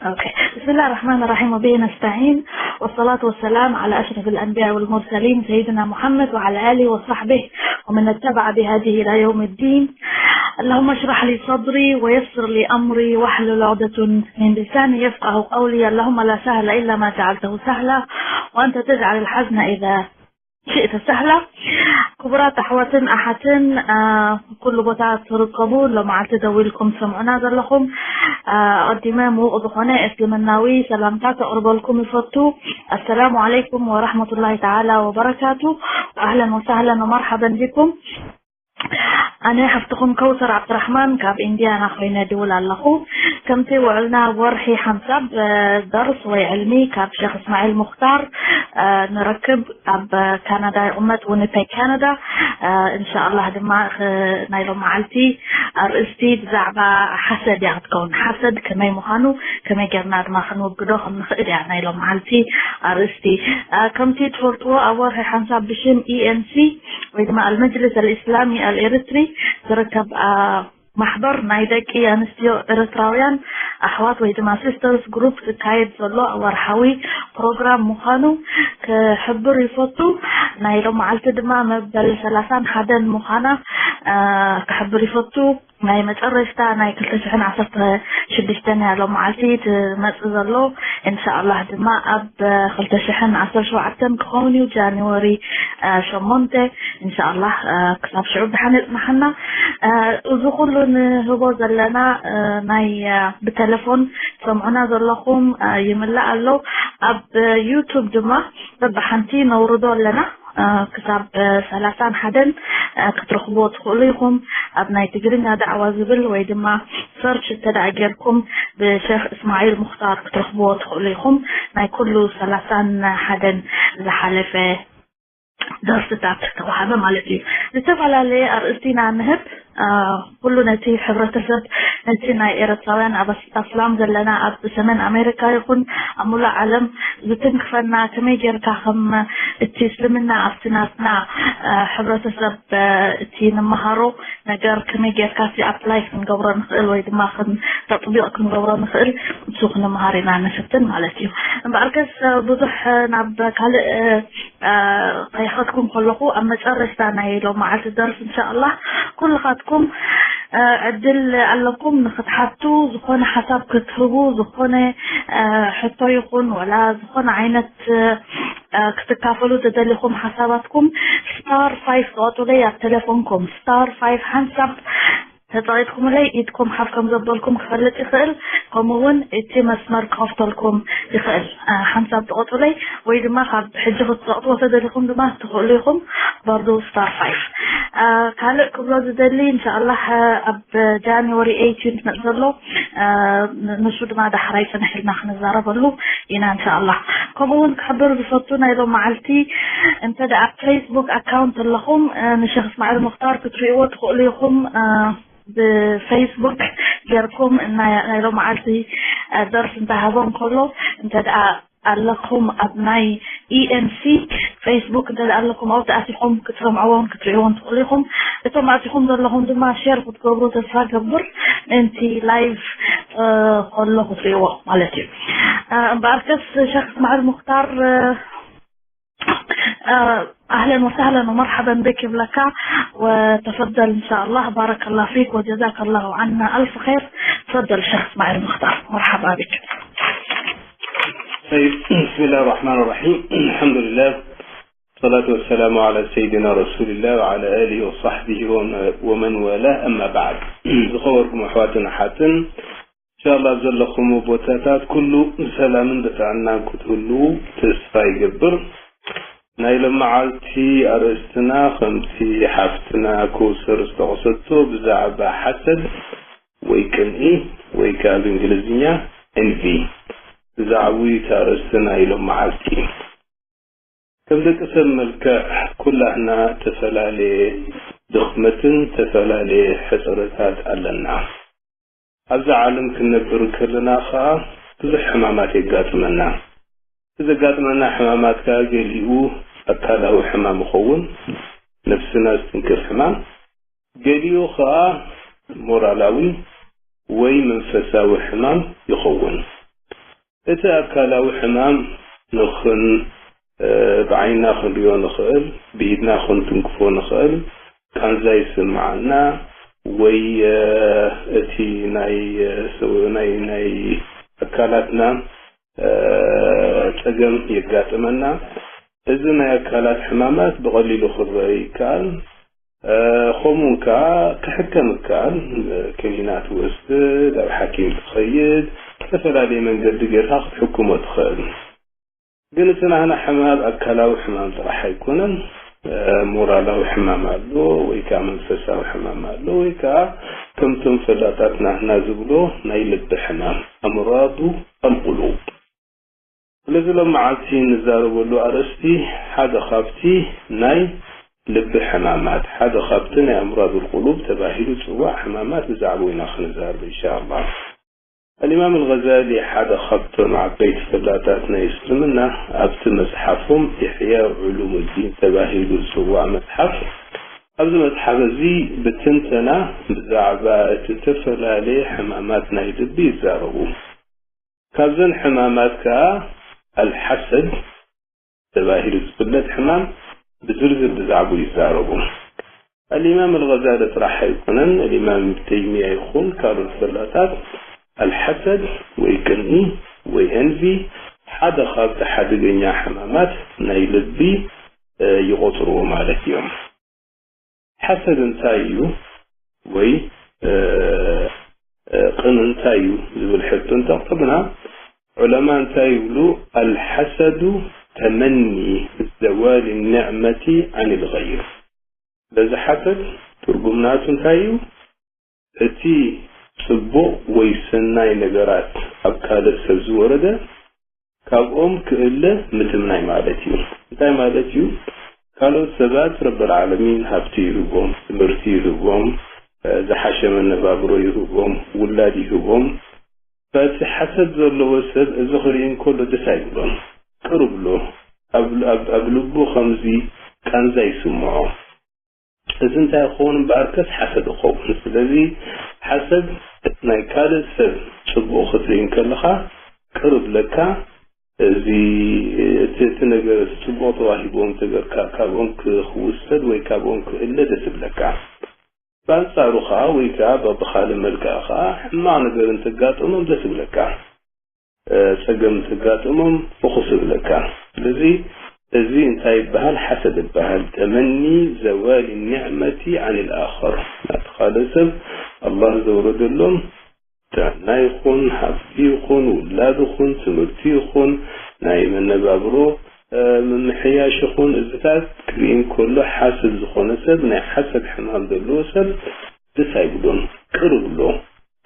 أوكي. بسم الله الرحمن الرحيم، وبه نستعين، والصلاة والسلام على أشرف الأنبياء والمرسلين، سيدنا محمد وعلى آله وصحبه ومن اتبع بهديه إلى يوم الدين. اللهم اشرح لي صدري ويسر لي أمري واحلل عقدة من لساني يفقه قولي. اللهم لا سهل إلا ما جعلته سهلا، وأنت تجعل الحزن إذا شئت سهلا. ክቡራት ኣሕዋትን ኣሓትን፣ አ፣ ኩሉ ቦታ ትርከቡ፣ ሎመዓልቲ ደው ኢልኩም ትሰምዑና ዘለኹም፣ አ፣ ኣቐዲመ ምዉቕ ዝኾነ እስልምናዊ ሰላምታ ከቕርበልኩም ይፈቱ። ኣሰላሙ ዓለይኩም ወራህመቱላሂ ተዓላ ወበረካቱ። ኣህለን ወሳህለን ወመርሓበን ቢኩም። ኣነ ሓፍትኹም ከውሰር ዓብድራሕማን ካብ ኢንዲያና ኮይነ ድውል ኣለኹ። ከምቲ ውዕልና፣ ኣብ ወርሒ ሓንሳብ፣ እ፣ ደርስ ወይ ዕልሚ ካብ ሼኽ እስማዒል ሙኽታር፣ እ፣ ንረክብ። ኣብ ካናዳ ይቕመጥ፣ ዊኒፔግ ካናዳ። እ፣ እንሻኣላህ ድማ፣ እ፣ ናይ ሎም መዓልቲ ኣርእስቲ ብዛዕባ ሓሰድ እያ ክትከውን። ሓሰድ ከመይ ምዃኑ፣ ከመይ ጌርና ድማ ክንወግዶ ከም ንኽእል እያ ናይ ሎም መዓልቲ ኣርእስቲ። እ፣ ከምቲ ትፈልጥዎ፣ ኣብ ወርሒ ሓንሳብ ብሽም ኢ ኤን ሲ ወይ ድማ ኣልመጅልስ ኣልኢስላሚ ኣልኤርትሪ ዝርከብ፣ አ፣ ማሕበር ናይ ደቂ ኣንስትዮ ኤርትራውያን ኣሕዋት ወይ ድማ ሲስተርስ ግሩፕ ዝካየድ ዘሎ ወርሓዊ ፕሮግራም ምዃኑ ክሕብር ይፈቱ። ናይ ሎም መዓልቲ ድማ መበል ሰላሳን ሓደን ምዃና፣ አ፣ ክሕብር ይፈቱ። ናይ መጨረሽታ ናይ ክልተ ሽሕን ዓሰርተ ሽዱሽተን እያ ሎም መዓልቲ ትመጽእ ዘሎ። እንሻኣላህ ድማ ኣብ ክልተ ሽሕን ዓሰርተ ሸውዓተን ክኸውን እዩ፣ ጃንዋሪ፣ አ፣ ሸሞንተ። እንሻኣላህ፣ አ፣ ክሳብ ሽዑ ብድሓን የጽንሓና። አ፣ እዚ ኩሉ ንህቦ ዘለና፣ አ፣ ናይ፣ አ፣ ብቴሌፎን ትሰምዑና ዘለኹም፣ አ፣ ይምላእ ኣሎ። ኣብ ዩቱብ ድማ በብሓንቲ ነውርዶ ኣለና። አ፣ ክሳብ፣ አ፣ ሰላሳን ሓደን፣ አ፣ ክትረኽብዎ ትኽእሉ ኢኹም። ኣብ ናይ ትግርኛ ዳዕዋ ዝብል ወይ ድማ ሰርች እንተ ደኣ ጌርኩም ብሼኽ እስማዒል ሙኽታር ክትረኽብዎ ትኽእሉ ኢኹም። ናይ ኩሉ ሰላሳን ሓደን ዝሓለፈ ደርፍታት ዝተዋህበ ማለት እዩ። ዝተፈላለየ ኣርእስቲ ኢና ንህብ። አ፣ ኩሉ ነቲ ሕብረተሰብ፣ ነቲ ናይ ኤርትራውያን ኣብ ኣስ-፣ ኣስላም ዘለና ኣብ ሰሜን ኣሜሪካ ይኹን ኣብ ሙሉእ ዓለም ዝትንክፈና፣ ከመይ ጌርካ ከም እቲ እስልምና ኣብቲ ናትና፣ አ፣ ሕብረተሰብ፣ አ፣ እቲ ንመሃሮ ነገር ከመይ ጌርካ እቲ ኣፕላይ ክንገብሮ ንኽእል ወይ ድማ ክን-፣ ተጥቢቕ ክንገብሮ ንኽእል፣ እሱ ክንመሃር ኢና ንፍትን ማለት እዩ። እምበኣርከስ፣ አ፣ ብዙሕ፣ አ፣ ናብ ካልእ፣ አ፣ አ፣ ከይኸድኩም ከለኹ፣ ኣብ መጨረሽታ ናይ ሎም መዓልቲ ደርስ፣ እንሻኣላህ፣ ኩልኻትኩም፣ አ፣ ዕድል ኣለኩም ንክትሓቱ፣ ዝኾነ ሓሳብ ክትህቡ፣ ዝኾነ፣ አ፣ ሕቶ ይኹን ወላ ዝኾነ ዓይነት፣ አ፣ ክትካፈሉ ተደሊኹም ሓሳባትኩም፣ ስታር ፋይፍ ትቐጡለይ ኣብ ቴሌፎንኩም፣ ስታር ፋይፍ ሓንሳብ ተጻቒጥኩምለይ ኢድኩም ሓፍ ከም ዘበልኩም ክፈልጥ ይኽእል። ከምኡ እውን እቲ መስመር ክኸፍተልኩም ይኽእል። አ፣ ሓንሳብ ትቐጹለይ ወይ ድማ ካብ ሕጂ ክትጸቕጥዎ ተደሊኹም ድማ ትኽእሉ ኢኹም። በርዱ ስታር ፋይፍ። አ፣ ካልእ ክብሎ ዝደሊ፣ እንሻኣላህ፣ አ፣ ኣብ ጃንዋሪ ኤይቲን ዝመጽእ ዘሎ፣ አ፣ ን-፣ ንሱ ድማ ዳሕራይ ጽንሕ ኢልና ክንዛረበሉ ኢና፣ እንሻኣላህ። ከምኡ እውን ክሕብር ዝፈቱ፣ ናይ ሎም መዓልቲ እንተ ደኣ ፌስቡክ ኣካውንት ኣለኹም፣ አ፣ ንሸኽ እስማዒል ሙኽታር ክትርእይዎ ትኽእሉ ኢኹም። አ፣ ብፌስቡክ ጌርኩም ናይ፣ ናይ ሎም መዓልቲ፣ አ፣ ደርፊ እንተሃቦ እንከሎ፣ እንተ ደኣ ኣለኹም ኣብ ናይ ኢ ኤን ሲ ፌስቡክ እንተ ደኣ ኣለኹም፣ ኣብኡ ተኣቲኹም ክትሰምዕዎን ክትርእይዎን ትኽእሉ ኢኹም። እቶም ኣቲኹም ዘለኹም ድማ ሼር ክትገብሩ ተስፋ ገብር፣ ምእንቲ ላይቭ፣ አ፣ ከሎ ክትርእይዎ ማለት እዩ። አ፣ እምበኣርከስ ሸኽ እስማዒል ሙኽታር፣ አ፣ አ፣ أهلًا وسهلًا ومرحبًا بك ይብለካ። وتفضل إن شاء الله، بارك الله فيك وجزاك الله عنا ألف خير. تفضل شيخ إسماعيل مختار، مرحبا بك. طيب، بسم الله الرحمن الرحيم. الحمد لله، الصلاة والسلام على سيدنا رسول الله وعلى آله وصحبه وم-، ومن والاه، أما بعد. ዝኸበርኩም ኣሕዋትን ኣሓትን፣ እንሻላ ኣብ ዘለኹም ቦታታት ኩሉ ብሰላምን ብጥዕናን ክትህልዉ ተስፋ ይገብር። ናይ ሎመዓልቲ ኣርእስትና ከምቲ ሓፍትና ከውሰር ዝጠቐሰቶ ብዛዕባ ሓሰድ ወይ ቅንኢ ወይ ከኣ ብእንግሊዝኛ ኤንቪ ብዛዕባ እቲ ኣርእስቲ ናይ ሎመዓልቲ እዩ። ከም ደቂ ሰብ መልክዕ ኩላህና ተፈላለየ ድኽመትን ተፈላለየ ሕጽረታት ኣለና። ኣብዛ ዓለም ክንነብር እንከለና ኸኣ ብዙሕ ሕማማት የጋጥመና። እቲ ዘጋጥመና ሕማማት ከኣ ገሊኡ ኣካላዊ ሕማም ይኸውን፣ ነፍስና ዝትንክፍ ሕማም፣ ገሊኡ ኸኣ ሞራላዊ ወይ መንፈሳዊ ሕማም ይኸውን። እቲ ኣካላዊ ሕማም ንኽን ብዓይና ክንሪኦ ንኽእል፣ ብኢድና ክንትንክፎ ንኽእል፣ ቃንዛ ይስምዓና፣ ወይ እቲ ናይ ናይ ናይ ኣካላትና ጸገም የጋጥመና። እዚ ናይ ኣካላት ሕማማት ብቐሊሉ ክረአ ይከኣል። ከምኡ ከኣ ክሕከም ይከኣል። ክኒና ትወስድ፣ ኣብ ሓኪም ትኸይድ፣ ዝተፈላለየ መንገዲ ጌርካ ክትሕክሞ ትኽእል። ግን እቲ ናህና ሕማም ኣካላዊ ሕማም ጥራሕ ኣይኮነን። ሞራላዊ ሕማም ኣሎ፣ ወይ ከኣ መንፈሳዊ ሕማም ኣሎ፣ ወይ ከኣ ከምቶም ፈላጣት ናህና ዝብሎ ናይ ልቢ ሕማም፣ ኣምራዱ ኣልቁሉብ። ስለዚ ሎም መዓልቲ ንዛረበሉ ኣርእስቲ ሓደ ካብቲ ናይ ልቢ ሕማማት፣ ሓደ ካብቲ ናይ ኣምራዱል ቁሉብ ተባሂሉ ዝጽዋዕ ሕማማት ብዛዕባኡ ኢና ክንዛረብ ኢንሻኣላህ። ኣልኢማም ኣልገዛሊ ሓደ ካብቶም ዓበይቲ ፈላጣት ናይ እስልምና ኣብቲ መጽሓፎም ኢሕያ ዑሉሙዲን ተባሂሉ ዝጽዋዕ መጽሓፍ፣ ኣብዚ መጽሓፍ እዚ ብትንተና ብዛዕባ እቲ ዝተፈላለየ ሕማማት ናይ ልቢ ይዛረቡ። ካብዘን ሕማማት ከኣ ኣልሓሰድ ተባሂሉ ዝፍለጥ ሕማም ብዝርዝር ብዛዕባኡ ይዛረቡ። ኣልኢማም ኣልገዛሊ ጥራሕ ኣይኮነን፣ ኣልኢማም ኢብን ተይሚያ ይኹን ካልኦት ፈላጣት ኣልሓሰድ ወይ ቅንኢ ወይ ኤንቪ ሓደ ካብቲ ሓደገኛ ሕማማት ናይ ልቢ ይቖጽርዎ ማለት እዮም። ሓሰድ እንታይ እዩ ወይ ቅን እንታይ እዩ ዝብል ሕቶ እንተቕርብና፣ ዑለማ እንታይ ይብሉ? ኣልሓሰዱ ተመኒ ዘዋል ኒዕመቲ ዓን ልገይር። በዚ ሓሰድ ትርጉም ናቱ እንታይ እዩ? እቲ ጽቡቕ ወይ ሰናይ ነገራት ኣብ ካልእ ሰብ ዝወረደ ካብኦም ክእለ ምትምናይ ማለት እዩ። እንታይ ማለት እዩ? ካልኦት ሰባት ረብል ዓለሚን ሃብቲ ይህቦም፣ ትምህርቲ ይህቦም፣ ዝሓሸ መነባብሮ ይህቦም፣ ውላድ ይህቦም። በቲ ሓሰድ ዘለዎ ሰብ እዚ ክርኢ እንከሎ ደስ ኣይብሎን። ቅር ብሎ ኣብ ኣብ ኣብ ልቡ ከምዚ ቃንዛ ይስምዖ። እዚ እንታይ ክኸውን እምበኣርከስ ሓሰድ ይኸውን። ስለዚ ሓሰድ ናይ ካልእ ሰብ ጽቡቕ ክትርኢ እንከለኻ ቅር ብለካ፣ እዚ እቲ እቲ ነገር እቲ ጽቡቕ ተዋሂቦም ተገርካ ካብኦም ክውሰድ ወይ ካብኦም ክእለ ደስ ብለካ። ብኣንጻሩ ከኣ ወይ ከኣ በብኻልእ መልክዓ ከኣ ሕማቕ ነገር እንተጋጠሞም ደስ ብለካ። ጸገም እንትጋጥሞም ፍኹስ ይብለካ። ስለዚ እዚ እንታይ ይበሃል? ሓሰድ ይበሃል። ተመኒ ዘዋል ኒዕመቲ ዓን ልኣኸር። ናብቲ ካልእ ሰብ ኣላህ ዘውረደሎም ጥዕና ይኹን፣ ሃብቲ ይኹን፣ ውላድ ይኹን፣ ትምህርቲ ይኹን፣ ናይ መነባብሮ ምምሕያሽ ይኹን፣ እዚታት ክርኢ እንከሎ ሓስድ ዝኾነ ሰብ፣ ናይ ሓሰድ ሕማም ዘለዎ ሰብ ደስ ኣይብሎን። ቅር ብሎ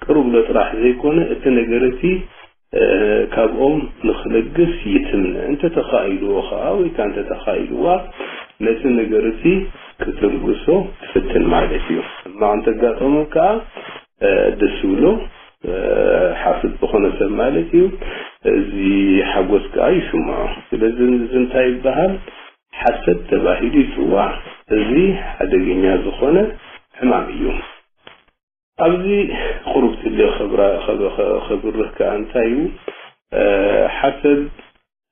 ቅርብ ኢሎ ጥራሕ ዘይኮነ፣ እቲ ነገር እቲ፣ እ፣ ካብኦም ንኽለግስ ይትምነ። እንተ ተኻኢልዎ ኸኣ፣ ወይ ከኣ እንተ ተኻኢልዋ፣ ነቲ ነገር እቲ ክትልግሶ ትፍትን ማለት እዩ። ሕማቕ እንተ ኣጋጠሞ ከኣ፣ እ፣ ደስ ይብሎ፣ እ፣ ሓስድ ዝኾነ ሰብ ማለት እዩ። እዚ ሓጎስ ከኣ ይስምዖ። ስለዚ እዚ እንታይ ይበሃል? ሓሰድ ተባሂሉ ይጽዋዕ። እዚ ሓደገኛ ዝኾነ ሕማም እዩ። ኣብዚ ቁሩብ ትልየ ክብራ-፣ ከብ-፣ ከ-፣ ከብርህ ከኣ እንታይ እዩ፣ እ፣ ሓሰድ፣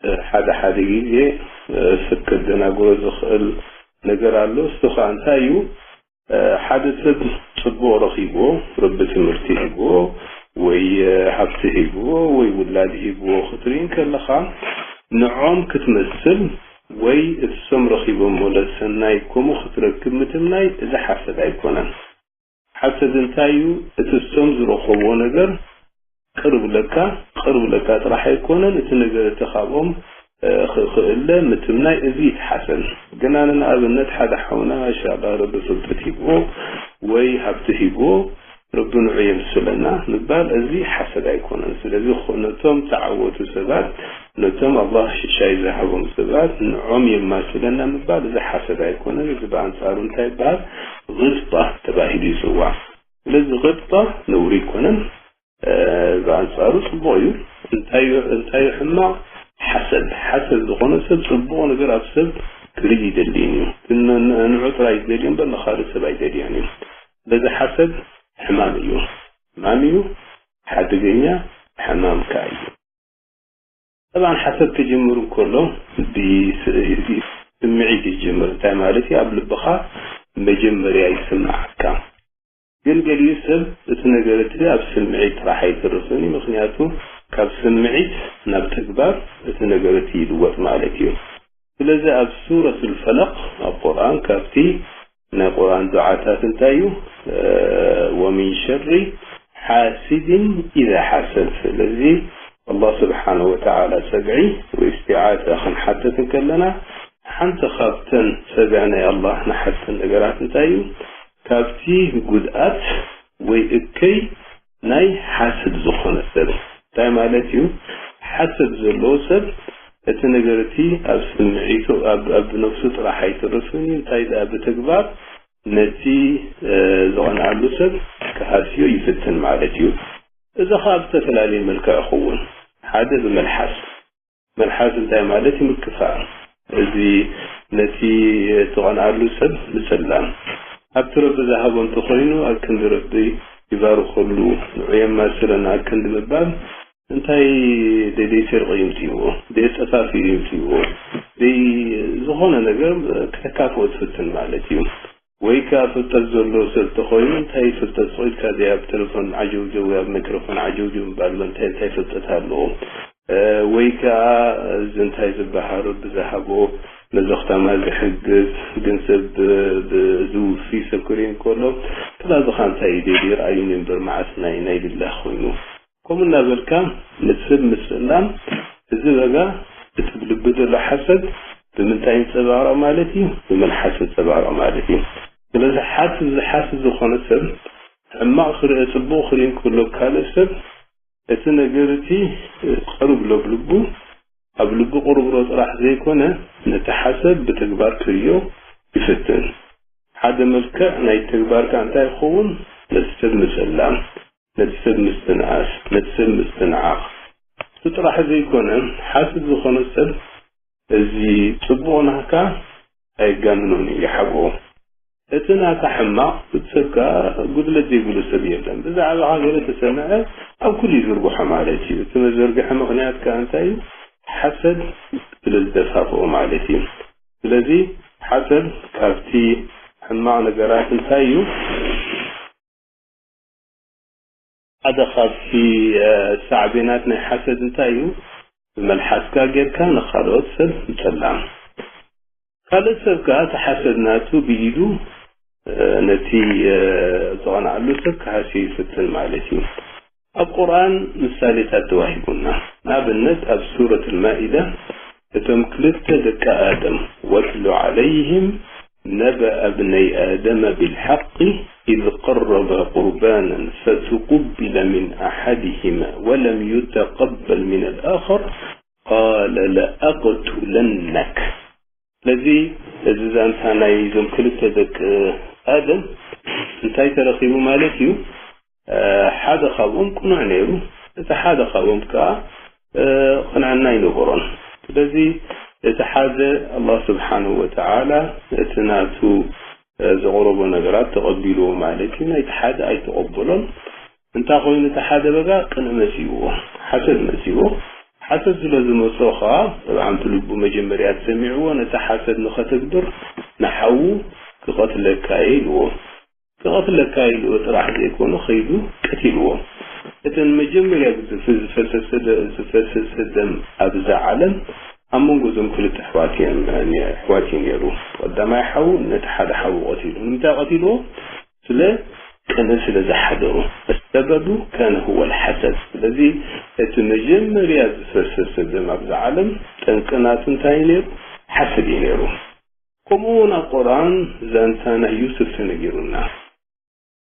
እ፣ ሓደ ሓደ ግዜ፣ እ፣ ሰብ ከደናግሮ ዝኽእል ነገር ኣሎ። እሱ ከኣ እንታይ እዩ፣ እ፣ ሓደ ሰብ ጽቡቕ ረኺብዎ፣ ረቢ ትምህርቲ ሂብዎ፣ ወይ፣ እ፣ ሃብቲ ሂብዎ፣ ወይ ውላድ ሂብዎ ክትርኢ እንከለኻ፣ ንዖም ክትመስል ወይ እሶም ረኺቦሞ ለሰናይ ከምኡ ክትረክብ ምትምናይ፣ እዚ ሓሰድ ኣይኮነን። ሓሰድ እንታይ እዩ? እቲ እሶም ዝረኸብዎ ነገር ቅር ብለካ፣ ቅር ብለካ ጥራሕ ኣይኮነን፣ እቲ ነገር እቲ ካብኦም፣ እ፣ ኽ-፣ ክእለ ምትምናይ፣ እዚ ይትሓሰን። ግን ኣነ ንኣብነት ሓደ ሓውና፣ ማሻኣላ፣ ረቢ ፍልጠት ሂብዎ ወይ ሃብቲ ሂብዎ፣ ረቢ ንዑ የምስለና ምባል፣ እዚ ሓሰድ ኣይኮነን። ስለዚ ኾ-፣ ነቶም ተዓወቱ ሰባት፣ ነቶም ኣላህ ሽሻይ ዝሃቦም ሰባት ንዖም የማስለና ምባል፣ እዚ ሓሰድ ኣይኮነን። እዚ ብኣንጻሩ እንታይ ይበሃል? ግብጣ ተባሂሉ ይጽዋዕ። ስለዚ ግብጣ ነውሪ ኣይኮነን፣ እ፣ ብኣንጻሩ ጽቡቕ እዩ። እንታይ እዩ፣ እንታይ እዩ ሕማቕ? ሓሰድ። ሓሰድ ዝኾነ ሰብ ጽቡቕ ነገር ኣብ ሰብ ክርኢ ይደልይን እዩ። ን-፣ ን-፣ ንዑ ጥራይ ይደልዮ እምበር ንኻልእ ሰብ ኣይደልዮን እዩ። ስለዚ ሓሰድ ሕማም እዩ። ሕማም እዩ፣ ሓደገኛ ሕማም ከኣ እዩ። ጠብዓን ሓሰድ ክጅምር እንከሎ ብስምዒት ይጅምር። እንታይ ማለት እዩ? ኣብ ልብኻ መጀመርያ ይስምዓካ። ግን ገሊኡ ሰብ እቲ ነገር እቲ ኣብ ስምዒት ጥራሕ ኣይተርፍን እዩ። ምኽንያቱ ካብ ስምዒት ናብ ተግባር እቲ ነገር እቲ ይልወጥ ማለት እዩ። ስለዚ ኣብ ሱረቱል ፈለቕ ኣብ ቁርኣን ካብቲ ናይ ቁርኣን ዱዓታት እንታይ እዩ? ወሚን ሸሪ ሓሲድን ኢዛ ሓሰድ። ስለዚ ኣላህ ስብሓነሁ ወተዓላ ጸግዒ ወይ እስትዓዛ ክንሓተት እንከለና ሓንቲ ካብተን ጸግዒ ናይ ኣላህ ንሓተን ነገራት እንታይ እዩ? ካብቲ ጉድኣት ወይ እከይ ናይ ሓስድ ዝኾነ ሰብ እንታይ ማለት እዩ? ሓስድ ዘለዎ ሰብ እቲ ነገር እቲ ኣብ ስምዒቱ ኣብ ኣብ ነፍሱ ጥራሕ ኣይተርፍን እዩ። እንታይ ደኣ ብተግባር ነቲ ዝቐንኣሉ ሰብ ክሃስዮ ይፍትን ማለት እዩ። እዚ ኸዓ ብዝተፈላለየ መልክዕ ይኸውን። ሓደ ብመልሓስ መልሓስ እንታይ ማለት እዩ? ምክፋእ። እዚ ነቲ ትቐንኣሉ ሰብ ምጽላም። ኣብቲ ረቢ ዝሃቦ እንተኾይኑ ኣብ ክንዲ ረቢ ይባርኸሉ፣ ንዑ የማስለና ኣብ ክንዲ ምባል እንታይ ደይ ደይ ሰርቕ እዩ ምጽእዎ፣ ደይ ጸፋፊ እዩ ምጽእዎ፣ ደይ ዝኾነ ነገር ከተካፍኦ ትፍትን ማለት እዩ። ወይ ከኣ ፍልጠት ዘሎ ሰብ ተኾይኑ እንታይ ፍልጠት ኢልካ ደይ ኣብ ቴሌፎን ዓጀውጀው ወይ ኣብ ማይክሮፎን ዓጀውጀው ምባል እንታይ እንታይ ፍልጠት ኣለዎ? ወይ ከኣ እዚ እንታይ ዝበሃል ረቢ ዝሃቦ ነዚ ከተማ ዝሕግዝ ግን ሰብ ብዝውፊ ሰብ ክርኢ እንከሎ ጥላዝኻ እንታይ እዩ ደልዩ ርኣዩኒ እምበር መዓስ ናይ ናይ ልላኽ ኮይኑ ከምኡ እናበልካ ንሰብ ምስላም እዚ በጋ እቲ ብልቢ ዘሎ ሓሰድ ብምንታይ ይንጸባረቕ ማለት እዩ? ብመልሓስ ይንጸባረቕ ማለት እዩ። ስለዚ ሓስድ ዝሓስድ ዝኾነ ሰብ ሕማቕ ክርኢ ጽቡቕ ክርኢ እንከሎ ካልእ ሰብ እቲ ነገር እቲ ቅርብ ለብልቡ ኣብ ልቡ ቅርብሮ ጥራሕ ዘይኮነ ነቲ ሓሰድ ብተግባር ክርእዮ ይፍትን። ሓደ መልክዕ ናይ ተግባር ከኣ እንታይ ይኸውን? ነቲ ሰብ ምጽላም፣ ነቲ ሰብ ምስትንኣስ፣ ነቲ ሰብ ምስትንዓቕ። እቲ ጥራሕ ዘይኮነ ሓስድ ዝኾነ ሰብ እዚ ጽቡቕ ናህካ ኣይጋንኖን እዩ ይሓብኦ። እቲ ናታ ሕማቕ እቲ ሰብ ከኣ ጉድለት ዘይብሉ ሰብ የለን። ብዛዕባኻ ገለ ተሰምዐ ኣብ ኩሉ ይዝርግሖ ማለት እዩ። እቲ መዘርግሒ ምኽንያት ከኣ እንታይ እዩ? ሓሰድ ስለ ዝደፋፍኦ ማለት እዩ። ስለዚ ሓሰድ ካብቲ ሕማቕ ነገራት እንታይ እዩ? ሓደ ካብቲ ሳዕቤናት ናይ ሓሰድ እንታይ እዩ? ብመልሓስካ ጌርካ ንኻልኦት ሰብ ምጽላም። ካልእ ሰብ ከኣ እቲ ሓሰድ ናቱ ብኢዱ ነቲ ዝቐንኣሉ ሰብ ክሃስዮ ይፍትን ማለት እዩ። ኣብ ቁርኣን ምሳሌታት ተዋሂቡና። ንኣብነት ኣብ ሱረት ልማኢዳ እቶም ክልተ ደቂ ኣደም ወትሉ ዓለይህም ነበአ ብነይ ኣደመ ቢልሓቂ ኢዝ ቀረባ ቁርባናን ፈቱቁቢለ ሚን ኣሓድሂማ ወለም ዩተቀበል ሚን ኣልኣኸር ቃለ ለኣቅቱለነክ። ስለዚ እዚ ዛንታ ናይ እዞም ክልተ ደቂ ኣደም እንታይ ተረኺቡ ማለት እዩ? ሓደ ካብኦም ቅኑዕ ነይሩ፣ እቲ ሓደ ካብኦም ከዓ ቅንዕና ኣይነበሮን። ስለዚ እቲ ሓደ ኣላህ ስብሓንሁ ወተዓላ እቲ ናቱ ዘቕረቦ ነገራት ተቐቢልዎ ማለት እዩ። ናይቲ ሓደ ኣይተቐበሎን። እንታይ ኮይኑ እቲ ሓደ በጋ ቅንእ መጺእዎ፣ ሓሰድ መጺእዎ። ሓሰድ ስለ ዝመጾ ኸዓ ኣብ ዓምቲ ልቡ መጀመርያ ተሰሚዕዎ ነቲ ሓሰድ ንኸተግብር ንሓዉ ክቐትለካ እየ ኢልዎ። ክቐትለካ ኢልዎ ጥራሕ ዘይኮነ ኸይዱ ቀቲልዎ። እተን መጀመርያ ዝፈሰሰ ደም ኣብዛ ዓለም ኣብ መንጎ እዞም ክልተ ኣሕዋት እየን ነይሩ። ቀዳማይ ሓዉ ነቲ ሓደ ሓዉ ቀቲሉ። ንምንታይ ቀቲልዎ? ስለ ቅንእ ስለ ዝሓደሮ። ኣሰበቡ ካነ ሁወ ልሓሰድ። ስለዚ እቲ መጀመርያ ዝፈሰሰ ደም ኣብዛ ዓለም ጠንቂ ናቱ እንታይ እዩ ነይሩ? ሓሰድ እዩ ነይሩ። ከምኡ እውን ኣብ ቁርኣን ዛንታ ናይ ዩሱፍ ተነጊሩና።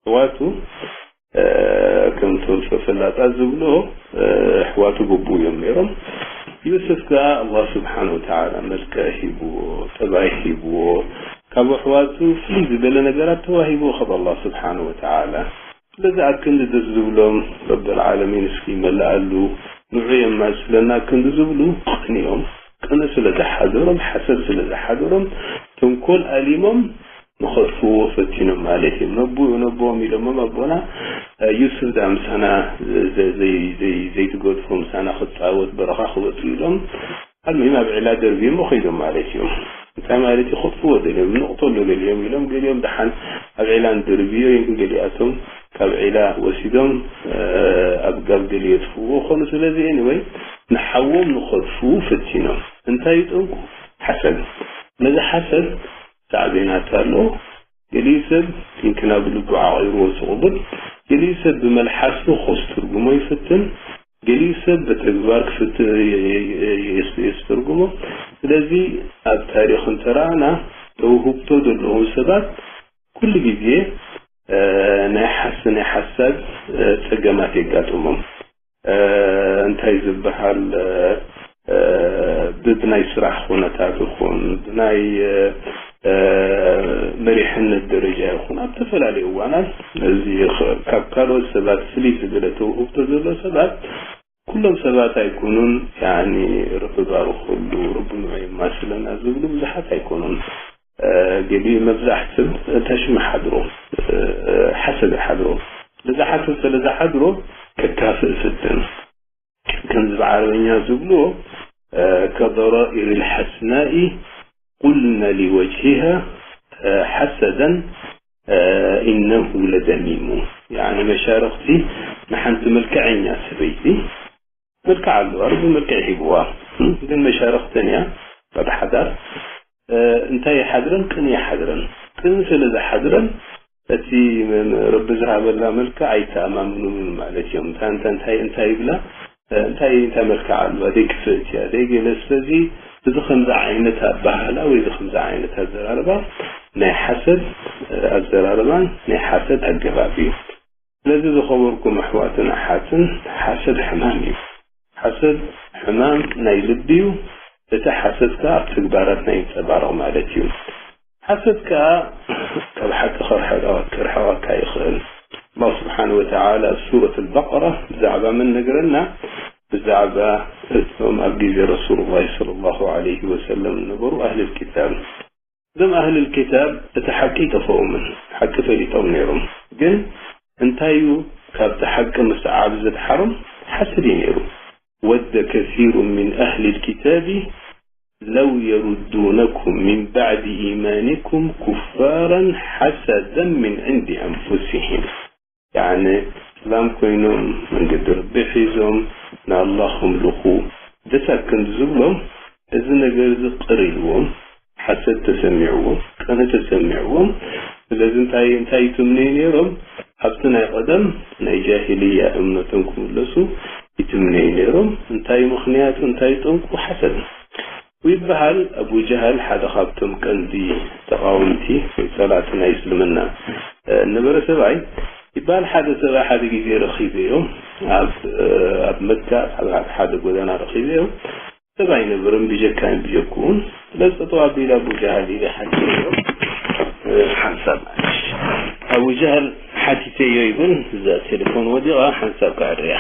ኣሕዋቱ ከምቶም ሰብ ፈላጣት ዝብልዎ ኣሕዋቱ በብኡ እዮም ነይሮም። ዩሱፍ ከኣ ኣላህ ስብሓን ወተዓላ መልክዕ ሂብዎ፣ ጠባይ ሂብዎ፣ ካብ ኣሕዋቱ ፍልይ ዝበለ ነገራት ተዋሂብዎ ካብ ኣላህ ስብሓን ወተዓላ። ስለዚ ኣብ ክንዲ ደስ ዝብሎም ረብል ዓለሚን እስኪ ይመልኣሉ፣ ንዑ የማስለና ኣብ ክንዲ ዝብሉ ቀንዮም። ቅንእ ስለ ዝሓደሮም፣ ሓሰድ ስለ ዝሓደሮም፣ ተንኮል ኣሊሞም ንኸጥፍዎ ፈቲኖም ማለት እዮም። ነቦ ነቦም ኢሎሞም ኣቦና ዩሱፍ ዳ ምሳና ዘይትገድፎ፣ ምሳና ክፃወት በረኻ ክወፁ ኢሎም ኣልሚም ኣብ ዒላ ደርብዮም ኸይዶም ማለት እዮም። እንታይ ማለት እዩ? ክጥፍዎ ደልዮም ንቕተሎ ገሊኦም ኢሎም፣ ገሊኦም ደሓን ኣብ ዒላ ንደርብዮ፣ ገሊኣቶም ካብ ዒላ ወሲዶም ኣብ ጋብ ገሊኡ የጥፍዎ ኾኑ። ስለዚ ኤኒወይ ንሓዎም ንኸጥፍኡ ፈቲኖም። እንታይ እዩ ጠንቁ? ሓሰድ። ነዚ ሓሰድ ሳዕቤናት ኣሎ። ገሊኡ ሰብ ቲንክና ብልቡ ዓቒርዎ ዝቕብል፣ ገሊኡ ሰብ ብመልሓሱ ክስትርጉሞ ይፍትን፣ ገሊኡ ሰብ ብተግባር ክፍት የስተርጉሞ። ስለዚ ኣብ ታሪኽ እንተረኣና ተውህብቶ ዘለዎም ሰባት ኩሉ ግዜ ናይ ሓስ ናይ ሓሳብ ፀገማት የጋጥሞም። እንታይ ዝበሃል ብናይ ስራሕ ኩነታት ይኹን ብናይ መሪሕነት ደረጃ ይኹን ኣብ ዝተፈላለዩ እዋናት እዚ ካብ ካልኦት ሰባት ፍልይ ዝበለ ተውህብቶ ዘሎ ሰባት ኩሎም ሰባት ኣይኮኑን። ያኒ ረቢ ባርኹሉ፣ ረቢ ንዑ የማስለና ዝብሉ ብዙሓት ኣይኮኑን። ገሊኡ መብዛሕትም ተሽሚ ሓድሮ ሓሰብ ሓድሮ ለዛ ሓሰብ ስለ ዝሓድሮ ከካፍእ ፍትን። ከምዚ ብዓረበኛ ዝብልዎ ከضرائر الحسناء قلن لوجهها حسدا إنه لذميم። ያኒ መሻርኽቲ ንሓንቲ መልክዐኛ ሰበይቲ መልክዕ ኣለዋ፣ ረቢ መልክዕ ሂብዋ። ግን መሻርኽተን እያ ኣብ ሓዳር እንታይ ይሓድረን? ቅን ይሓድረን። ቅን ስለ ዝሓድረን እቲ ረቢ ዝሃበላ መልክዕ ኣይተኣማምኑን ማለት እዮም። እንታይ እንታይ እንታይ እንታይ ይብላ እንታይ እንታይ መልክዕ ኣለዋ ደይ ክፍእት እያ ደይ ገለ። ስለዚ እዚ ከምዚ ዓይነት ኣባህላ ወይ እዚ ከምዚ ዓይነት ኣዘራርባ ናይ ሓሰድ ኣዘራርባን ናይ ሓሰድ ኣገባብ እዩ። ስለዚ ዝኸበርኩም ኣሕዋትን ኣሓትን ሓሰድ ሕማም እዩ። ሓሰድ ሕማም ናይ ልቢ እዩ። እቲ ሓሰድ ከኣ ኣብ ተግባራትና ይንጸባረቕ ማለት እዩ። ሓሰድ ከኣ ካብ ሓቂ ክርሕቐካ ይኽእል። ኣላህ ስብሓን ወተዓላ ኣብ ሱረት ኣልበቀራ ብዛዕባ መን ነገረና? ብዛዕባ እቶም ኣብ ግዜ ረሱሉላህ ሰለላሁ ዐለይሂ ወሰለም ዝነበሩ ኣህልል ኪታብ። እዞም ኣህልል ኪታብ እቲ ሓቂ ኣይጠፈኦምን፣ ሓቂ ፈሊጦም ነይሮም። ግን እንታይ እዩ ካብቲ ሓቂ ምስዓብ ዘድሓሮም? ሓሰድ እዩ ነይሩ። ወደ ከሲሩ ምን ኣህልል ኪታቢ ለው የሩዱነኩም ምን ባዕዲ ኢማኒኩም ኩፋራን ሓሰደን ምን ዕንዲ ኣንፉሲሂም። ያኒ እስላም ኮይኖም መንገዲ ረቢ ሒዞም ንኣላህ ከምልኹ ደሳት ክንዲ ዝብሎም እዚ ነገር እዚ ቅር ኢልዎም ሓሰድ ተሰሚዕዎም ቅነ ተሰሚዕዎም። ስለዚ እንታይ እንታይ ይትምነዩ ነይሮም? ኣብቲ ናይ ቀደም ናይ ጃሂልያ እምነቶም ክምለሱ ይትምነዩ ነይሮም። እንታይ ምኽንያቱ እንታይ ጠንቁ? ሓሰድ ይበሃል። ኣቡ ጀሃል ሓደ ካብቶም ቀንዲ ተቃወምቲ ወይ ጸላእቲ ናይ እስልምና ነበረ ሰብኣይ ይበሃል። ሓደ ሰብኣይ ሓደ ግዜ ረኺበዮ ኣብ ኣብ መካ ኣብ ሓደ ጎደና ረኺበዮ። ሰብ ኣይነበረን ብጀካን ብጀክኡን። ስለዚ ጠጠው ኣቢለ ኣቡ ጀሃል ኢለ ሓቲተዮ። ሓንሳብ ኣቡ ጀሃል ሓቲተዮ ይብል። እዛ ቴሌፎን ወዲቓ ሓንሳብ ከዕርያ።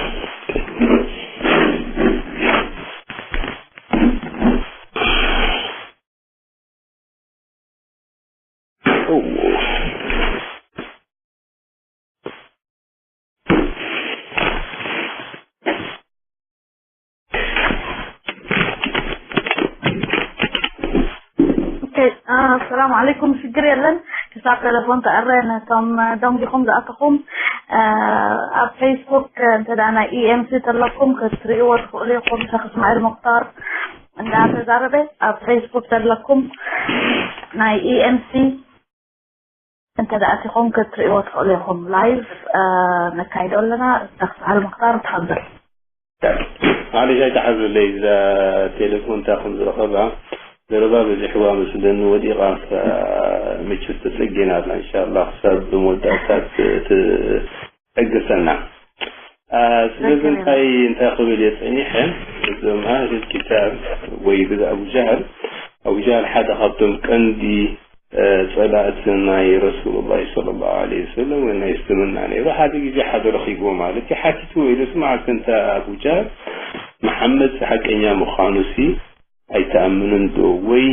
ሰላም ዓለይኩም። ሽግር የለን። ክሳብ ቴሌፎን ተዕረ ነቶም ደንጊኹም ዝኣተኹም ኣብ ፌስቡክ እንተ ናይ ኢኤምሲ ተለኩም ክትሪእዎ ትኽእሉ ኢኹም። ሸክ እስማኤል ሙክታር እንዳተዛረበ ኣብ ፌስቡክ ተለኩም ናይ ኢኤምሲ እንተ ኣቲኹም ክትሪእዎ ትኽእሉ ኢኹም። ላይቭ ነካይዶ ኣለና። ሸክ እስማኤል ሙክታር ትሓብር። ማለሽ ኣይተሓዝለይ እዛ ቴሌፎን እንታይ ከም ዝረኸባ ዘረባ በዚሕዋ መስለኒ ወዲቓ ምችት ተጸጊና ኣላ። እንሻላ ክሳብ መወዳእታ ትዕግሰና። ስለዚ እንታይ እንታይ ክብል እየ ጸኒሐ እዞም ኣህል ኪታብ ወይ ብዛ ኣቡ ጃህል ኣቡ ጃህል ሓደ ካብቶም ቀንዲ ጸላእቲ ናይ ረሱሉላህ ሰለላሁ ዐለይሂ ወሰለም ወይ ናይ እስልምና ነይሩ። ሓደ ግዜ ሓደ ረኺብዎ ማለት እዩ። ሓቲትዎ ኢሉ ስማዕ፣ ኣንታ ኣቡ ጃህል፣ መሓመድ ሓቀኛ ምዃኑሲ ኣይትኣምንን ዶ? ወይ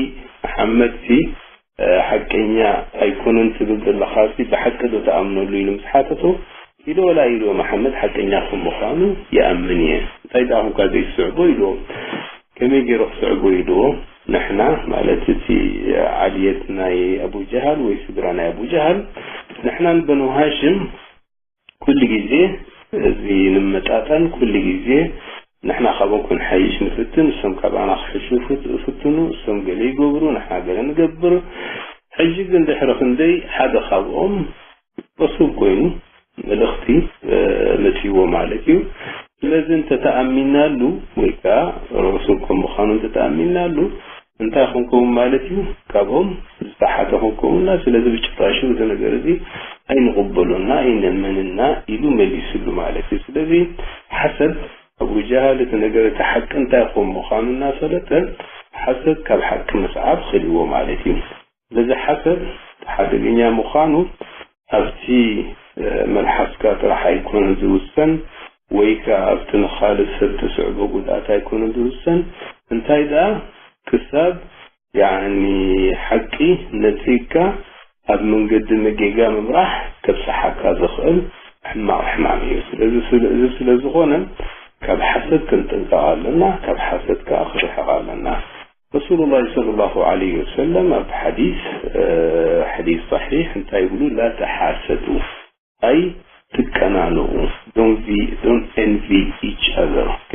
መሓመድሲ ሓቀኛ ኣይኮነን ትብል ዘለኻሲ ብሓቂ ዶ ትኣምነሉ? ኢሉ ምስ ሓተቶ፣ ኢልዎ። ላ ኢልዎ፣ መሓመድ ሓቀኛ ከም ምዃኑ ይኣምን እየ። እንታይ ደኣ ኮንካ ዘይትስዕቦ ኢልዎ። ከመይ ገይሩ ክስዕቦ ኢልዎ። ንሕና ማለት እቲ ዓልየት ናይ ኣቡ ጀሃል ወይ ስድራ ናይ ኣቡ ጀሃል፣ ንሕናን በኑ ሃሽም ኩሉ ግዜ እዚ ንመጣጠን፣ ኩሉ ግዜ ንሕና ካብኦም ክንሓይሽ ንፍትን፣ እሶም ካባና ክሕሹ ፍት-፣ ፍትኑ፣ እሶም ገለ ይገብሩ፣ ንሕና ገለ ንገብር። ሕጂ ግን ድሕሪ ክንደይ ሓደ ካብኦም ረሱል ኮይኑ መልእኽቲ፣ እ፣ መጺዎ ማለት እዩ። ስለዚ እንተተኣሚናሉ ወይ ከኣ ረሱል ከም ምዃኑ እንተተኣሚናሉ እንታይ ክንከውን ማለት እዩ? ካብኦም ዝተሓተ ክንከውንና። ስለዚ ብጭራሹ እዚ ነገር እዚ ኣይንቕበሎና፣ ኣይነመንና ኢሉ መሊስሉ ማለት እዩ። ስለዚ ሓሰድ፣ ኣቡ ጀሃል እቲ ነገር እቲ ሓቂ እንታይ ከም ምዃኑ እናፈለጠ ሓሰድ ካብ ሓቂ ምስዓብ ኸልእዎ ማለት እዩ። ስለዚ ሓሰድ ሓደገኛ ምዃኑ ኣብቲ፣ እ፣ መልሓስካ ጥራሕ ኣይኮነን ዝውሰን፣ ወይ ከኣ ኣብቲ ንኻልእ ሰብ ትስዕቦ ጉድኣት ኣይኮነን ዝውሰን። እንታይ ደኣ ክሳብ ያኒ ሓቂ ነጺግካ ኣብ መንገዲ መጌጋ ምምራሕ ከብጽሓካ ዝኽእል ሕማቕ ሕማም እዩ። ስለዚ ስለ-፣ እዚ ስለ ዝኾነ ካብ ሓሰድ ክንጥንቀቕ ኣለና፣ ካብ ሓሰድ ከኣ ክንርሕቕ ኣለና። ረሱሉላህ ሰለላሁ ዐለይሂ ወሰለም ኣብ ሓዲስ፣ እ፣ ሓዲስ ሰሒሕ እንታይ ይብሉ? ላ ተሓሰዱ፣ ኣይ ትቀናነኡ፣ don't envy each other። ኦኬ፣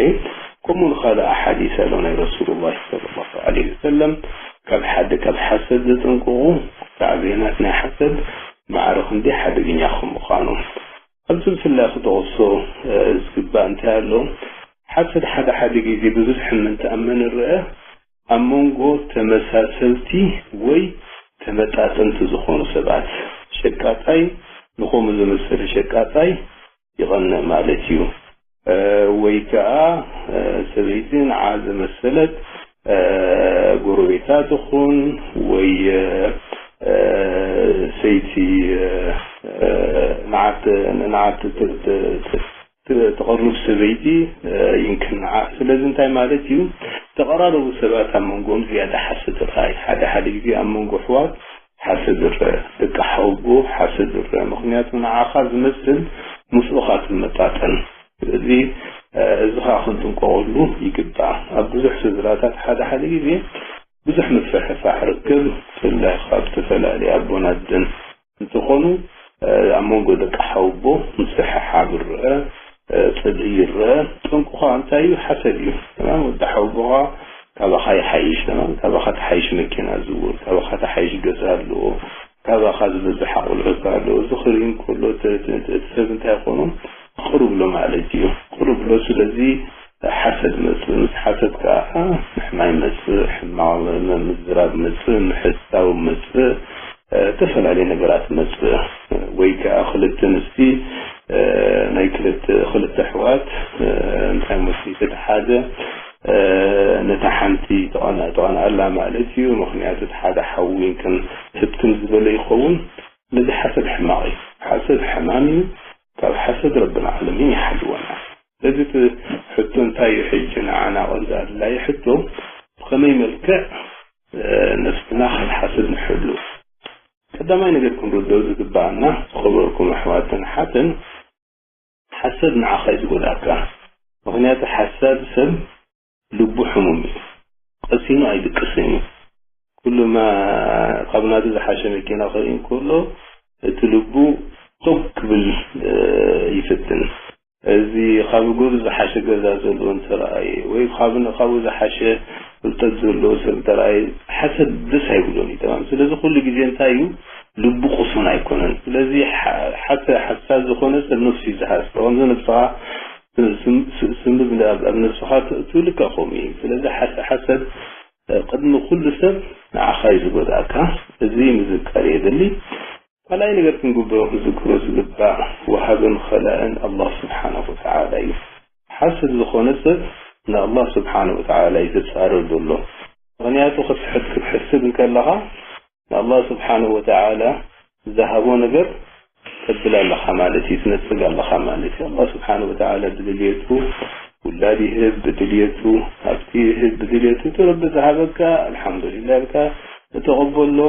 ከምኡ ንኻልእ ሓዲስ ኣሎ ናይ ረሱሉላህ ሰለላሁ ዐለይሂ ወሰለም፣ ካብ ሓደ ካብ ሓሰድ ዘጠንቅቑ፣ ሳዕቤናት ናይ ሓሰድ ማዕረ ክንደይ ሓደገኛ ከም ምዃኑ። ኣብዚ ብፍላይ ክጠቕሶ፣ እ፣ ዝግባእ እንታይ ኣሎ? ሓሰድ ሓደ ሓደ ግዜ ብብዝሒ ምእንቲ ኣብ መን ይረአ? ኣብ መንጎ ተመሳሰልቲ ወይ ተመጣጠንቲ ዝኾኑ ሰባት፣ ሸቃጣይ ንኸምኡ ዝመሰለ ሸቃጣይ ይቐንእ ማለት እዩ። እ፣ ወይ ከኣ፣ እ፣ ሰበይቲ ንዓ ዝመሰለት፣ እ፣ ጎረቤታ ትኹን ወይ፣ እ፣ እ፣ ሰይቲ፣ እ፣ እ፣ ንዓት፣ ንዓት ት-፣ ት-፣ ት-፣ ት-፣ ትቐርብ ሰበይቲ፣ እ፣ ይንክንዓ። ስለዚ እንታይ ማለት እዩ? ተቐራረቡ ሰባት ኣብ መንጎኦም ዝያዳ ሓሰድ ይርኣይ። ሓደ ሓደ ግዜ ኣብ መንጎ ኣሕዋት ሓሰድ ይርአ፣ ደቂ ሓውቦ ሓሰድ ይርአ። ምኽንያቱ ንዓኻ ዝመስል ምስኡ ኢኻ ትመጣጠን። ስለዚ፣ እ፣ እዚ ኸኣ ክንጥንቀቐሉ ይግባእ። ኣብ ብዙሕ ስድራታት ሓደ ሓደ ግዜ ብዙሕ ምፍሕፋሕ ርክብ፣ ብፍላይ ካብ ዝተፈላለዩ ኣቦን ኣደን እንትኾኑ፣ እ፣ ኣብ መንጎ ደቂ ሓውቦ ምስሕሓብ ይረአ፣ እ፣ ጽልኢ ይረአ። ጠንቁ ኸኣ እንታይ እዩ? ሓሰድ እዩ። ተማም፣ ወዲ ሓውቦኻ ካባኻ ይሓይሽ፣ ተማም፣ ካባኻ ትሓይሽ መኪና ዝዝውር፣ ካባኻ ትሓይሽ ገዛ ኣለዎ፣ ካባኻ ዝበዝሕ ኣቑልዑት ኣለዎ። እዚ ክርኢ እንከሎ፣ እቲ፣ እቲ፣ እቲ ሰብ እንታይ ይኾኖ? ቅሩብ ኣሎ ማለት እዩ። ቅሩብ ኣሎ። ስለዚ ሓሰድ መጽእ፣ ምስ ሓሰድ ከኣ ምሕማይ መጽእ፣ ሕማቕ ም-፣ ምዝራብ መጽእ፣ ምሕሳው መጽእ፣ እ፣ ዝተፈላለዩ ነገራት መጽእ። ወይ ከኣ ክልተ ኣንስቲ፣ እ፣ ናይ ክልተ፣ ክልተ ኣሕዋት፣ እ፣ እንታይ መስሊ እቲ ሓደ፣ እ፣ ነታ ሓንቲ ተቐና-፣ ተቐንኣላ ማለት እዩ። ምኽንያቱ እቲ ሓደ ሓዊ ይንክን ህብትም ዝበለ ይኸውን። ስለዚ ሓሰድ ሕማቕ እዩ። ሓሰድ ሕማም እዩ። ካብ ሓሰድ ረብና ዓለሚን ይሓልወና። ስለዚ እቲ ሕቶ እንታይ እዩ? ሕጂ ንዓና ቀንዲ ኣድላዪ ሕቶ፣ ብኸመይ መልክዕ፣ እ፣ ነፍስና ካብ ሓሰድ ንሕሉ? ቀዳማይ ነገር ክንርድኦ ዝግባኣና፣ ዝኸበርኩም ኣሕዋትን ኣሓትን፣ ሓሰድ ንዓኻ እዩ ዝጎድኣካ። ምኽንያቱ ሓሳድ ሰብ ልቡ ሕሙም እዩ። ቀሲኑ ኣይድቅስን እዩ። ኩሉ ማ-፣ ካብ ናቱ ዝሓሸ መኪና ክርኢ እንከሎ፣ እቲ ልቡ ቶግ ክብል፣ እ፣ ይፍትን። እዚ ካብ ገሩ ዝሓሸ ገዛ ዘለዎ እንተረኣየ፣ ወይ ካብ፣ ካብኡ ዝሓሸ ፍልጠት ዘለዎ ሰብ እንተረኣየ፣ ሓሰድ ደስ ኣይብሎን እዩ። ተማም። ስለዚ ኩሉ ግዜ እንታይ እዩ? ልቡ ቅሱን ኣይኮነን። ስለዚ ሓ-፣ ሓሰ-፣ ሓሳድ ዝኾነ ሰብ ነፍሱ እዩ ዝሃስቶ። ከምዚ ነብስኻ ስም-፣ ስም-፣ ስም-፣ ኣብ፣ ኣብ ነብስኻ ት-፣ ትውልካ ከምኡ እዩ። ስለዚ ሓሰ-፣ ሓሰድ፣ እ፣ ቅድሚ ኩሉ ሰብ ንዓኻ እዩ ዝጎድኣካ። እዚ ምዝካር የድሊ። ካልኣይ ነገር ክንግብሮ፣ ክንዝክሮ ዝግባእ፣ ወሃብን ኸላእን ኣላህ ስብሓነሁ ወተዓላ እዩ። ሓስድ ዝኾነ ሰብ ንኣላህ ስብሓነሁ ወተዓላ እዩ ዘጻርር ዘሎ። ምኽንያቱ፣ ክትሕድ-፣ ክትሕስድ እንከለኻ፣ ንኣላህ ስብሓነሁ ወተዓላ ዝሃቦ ነገር ተብል ኣለኻ ማለት እዩ፣ ትነጽግ ኣለኻ ማለት እዩ። ኣላህ ስብሓነሁ ወተዓላ ብድልየቱ ውላድ ይህብ፣ ብድልየቱ ሃብቲ ይህብ፣ ብድልየቱ እቲ ረቢ ዝሃበካ፣ ኣልሓምዱሊላህ ኢልካ ተቐበሎ።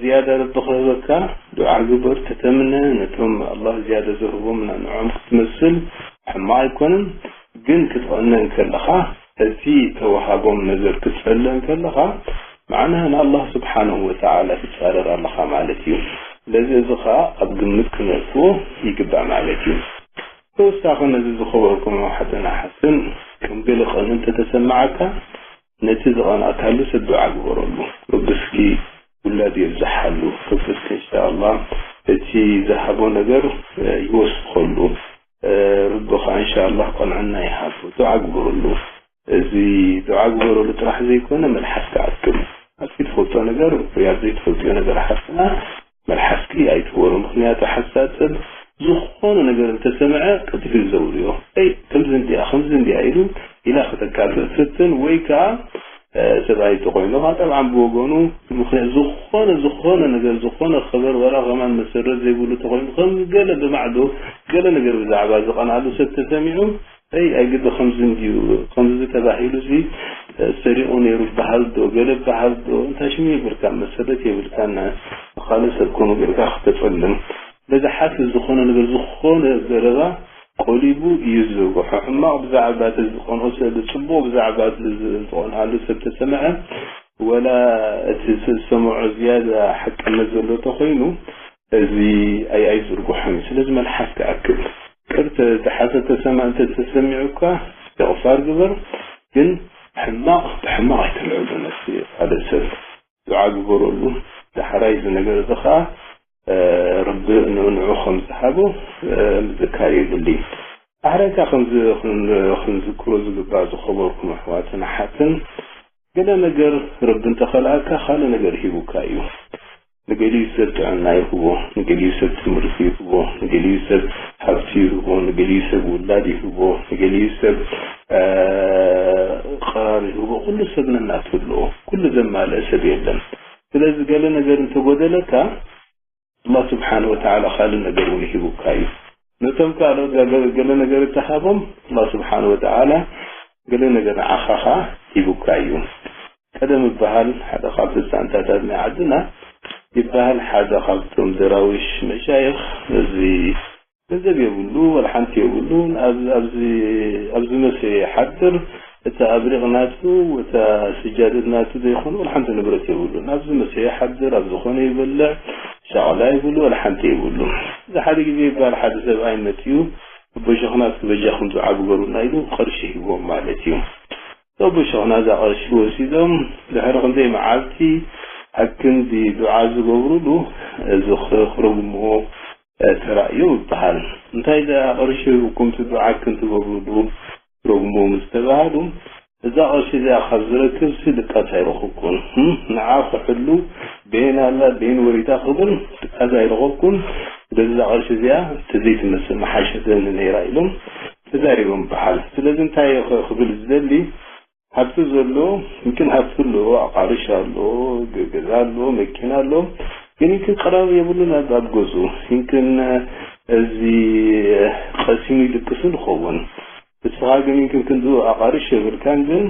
ዝያዳ ረቢ ክህበካ ዱዓ ግበር፣ ተተምነ። ነቶም ኣላህ ዝያዳ ዝህቦም ንዕኦም ክትመስል ሕማቕ ኣይኮነን። ግን ክትቐነ እንከለኻ፣ እቲ ተዋሃቦም ነገር ክትጸለ እንከለኻ፣ መዓና ንኣላህ ስብሓንሁ ወተዓላ ትጻረር ኣለኻ ማለት እዩ። ስለዚ እዚ ኸኣ ኣብ ግምት ክነእትዎ ይግባእ ማለት እዩ። ተወሳኺ ነዚ ዝኸበርኩም ኣሕዋትን ኣሓትን፣ ከም ገለ ቀኑ እንተተሰማዓካ፣ ነቲ ዝቐናእካሉ ሰብ ዱዓ ግበረሉ። ረቢ እስኪ ውላድ የብዝሓሉ። ረቢ እስኪ እንሻኣላህ እቲ ዝሃቦ ነገር፣ እ፣ ይወስኸሉ። እ፣ ረቢ ኸዓ እንሻኣላህ ቀንዕና ይሃቦ። ዱዓ ግበረሉ። እዚ ዱዓ ግበረሉ ጥራሕ ዘይኮነ፣ መልሓስ ክኣክል። ኣብቲ ትፈልጦ ነገር ወይ ኣብ ዘይትፈልጥዮ ነገር ሓፍትና መልሓስኪ ኣይትወሩ። ምኽንያቱ ሓሳብ ሰብ ዝኾነ ነገር እንተሰምዐ ቀልጢፉ እዩ ዘውርዮ። "እይ፣ ከምዚ እንዲያ፣ ከምዚ እንዲያ" ኢሉ ኢላ ከተካፍእ ትፍትን፣ ወይ ከኣ፣ እ፣ ሰብኣይ እንተኾይኑ ከኣ ጠብዓን ብወገኑ፣ ምኽንያቱ ዝኾነ፣ ዝኾነ ነገር፣ ዝኾነ ኸበር ዋላ ከማን መሰረት ዘይብሉ እንተኾይኑ፣ ከም ገለ ብማዕዶ ገለ ነገር ብዛዕባ ዝቐንኣሉ ሰብ ተሰሚዑ፣ "እይ፣ ኣይግዲ ከምዚ እንድዩ፣ ከምዚ ተባሂሉ እዚ፣ እ፣ ሰሪቑ ነይሩ በሃል ዶ፣ ገለ በሃል ዶ?" እንታይ ሽም የብልካ፣ መሰረት የብልካን፣ ንኻልእ ሰብ ከምኡ ጌርካ ክተጸልም። በዚ ሓፊዝ ዝኾነ ነገር፣ ዝኾነ ዘረባ ቆሊቡ እዩ ዝዝርግሖ። ሕማቕ ብዛዕባ እቲ ዝቐንኦ ሰብ፣ ጽቡቕ ብዛዕባ እቲ ዝቐንኣሉ ሰብ ተሰምዐ፣ ወላ እቲ ዝሰምዖ ዝያዳ ሓቅነት ዘሎ እንተኾይኑ፣ እዚ ኣይ-፣ ኣይዝርግሖን እዩ። ስለዚ መልሓስ ክኣክል። ቅርተ ዝሓሰብ ተሰማ-፣ እንተ ተሰሚዑካ፣ እስትቕፋር ግበር፣ ግን ሕማቕ ብሕማቕ ኣይተልዕሎ ነቲ ካልእ ሰብ። ዱዓ ግበረሉ። ዳሕራይ እዚ ነገር እዚ ኸኣ፣ እ፣ ረቢ ንዕኡ ከም ዝሃቦ፣ እ፣ ምዝካር የድሊ። ዳሕራይ ከኣ ከምዚ ክን-፣ ክንዝክሮ ዝግባእ ዝኸበርኩም ኣሕዋትን ኣሓትን፣ ገለ ነገር ረቢ እንተኸልኣካ ካልእ ነገር ሂቡካ እዩ። ንገሊኡ ሰብ ጥዕና ይህቦ፣ ንገሊኡ ሰብ ትምህርቲ ይህቦ፣ ንገሊኡ ሰብ ሃብቲ ይህቦ፣ ንገሊኡ ሰብ ውላድ ይህቦ፣ ንገሊኡ ሰብ፣ እ፣ ቀራር ይህቦ። ኩሉ ሰብ ነናቱ ኣለዎ። ኩሉ ዘማልአ ሰብ የለን። ስለዚ ገለ ነገር እንተጎደለካ፣ ኣላህ ስብሓን ወተዓላ ካልእ ነገር እውን ሂቡካ እዩ። ነቶም ካልኦት ገ-፣ ገለ ነገር እተሃቦም፣ ኣላህ ስብሓን ወተዓላ ገለ ነገር ንዓኻ ኸዓ ሂቡካ እዩ። ቀደም ይበሃል፣ ሓደ ካብ ፍጻንታታት ናይ ዓድና ይበሃል፣ ሓደ ካብቶም ደራዊሽ መሻይኽ፣ እዚ ገንዘብ የብሉ፣ ወላ ሓንቲ የብሉ። ኣብ-፣ ኣብዚ፣ ኣብዚ መሰ ይሓድር፣ እታ ኣብሪቕ ናቱ፣ እታ ስጃደት ናቱ ዘይኮነ ወላ ሓንቲ ንብረት የብሉ። ኣብዚ መሰ ይሓድር፣ ኣብ ዝኾነ ይበልዕ፣ ሻቕላ ይብሉ፣ ወላ ሓንቲ የብሉ። እዚ ሓደ ግዜ ይበሃል፣ ሓደ ሰብኣይ መጺኡ፣ "ኣቦ ሸኽና እስኪ በጃኹም ዱዓ ግበሩልና" ኢሉ፣ ቅርሺ ሂብዎም ማለት እዩ። ኣቦ ሸኽና እዛ ቅርሺ ወሲዶም፣ ድሕሪ ክንደይ መዓልቲ ኣብ ክንዲ ዱዓ ዝገብሩሉ፣ እዚ ኽ-፣ ክረጉምዎ፣ እ፣ ተራእዮም ይበሃል። እንታይ ደኣ ቅርሺ ሂብኩም እቲ ዱዓ ክንትገብሩሉ ትረጉምዎ ምስ ተባሃሉ፣ እዛ ቅርሺ እዚኣ ካብ ዝረክብሲ ድቃስ ኣይረኸብኩን። ህም፣ ንዓ ክሕሉ፣ ቤን ኣላ፣ ቤን ወሪዳ ክብል ድቃስ ኣይረኸብኩን። ስለዚ እዛ ቅርሺ እዚኣ ተዘይትመስል ምሓሸትኒ ነይራ ኢሎም ተዛሪቦም ይበሃል። ስለዚ እንታይ ኽ-፣ ክብል ዝደሊ፣ ሃብቲ ዘሎ፣ ይምክን ሃብቲ ኣሎ፣ ኣቓርሽ ኣሎ፣ ገ-፣ ገዛ ኣሎ፣ መኪና ኣሎ፣ ግን ይምክን ቀራብ የብሉን ኣብ፣ ኣብ ገዝኡ። ይምክን እዚ ቀሲኑ ይድቅስን ይኸውን። ንስኻ ግን ይምክን ክንድኡ ኣቓርሽ የብልካን፣ ግን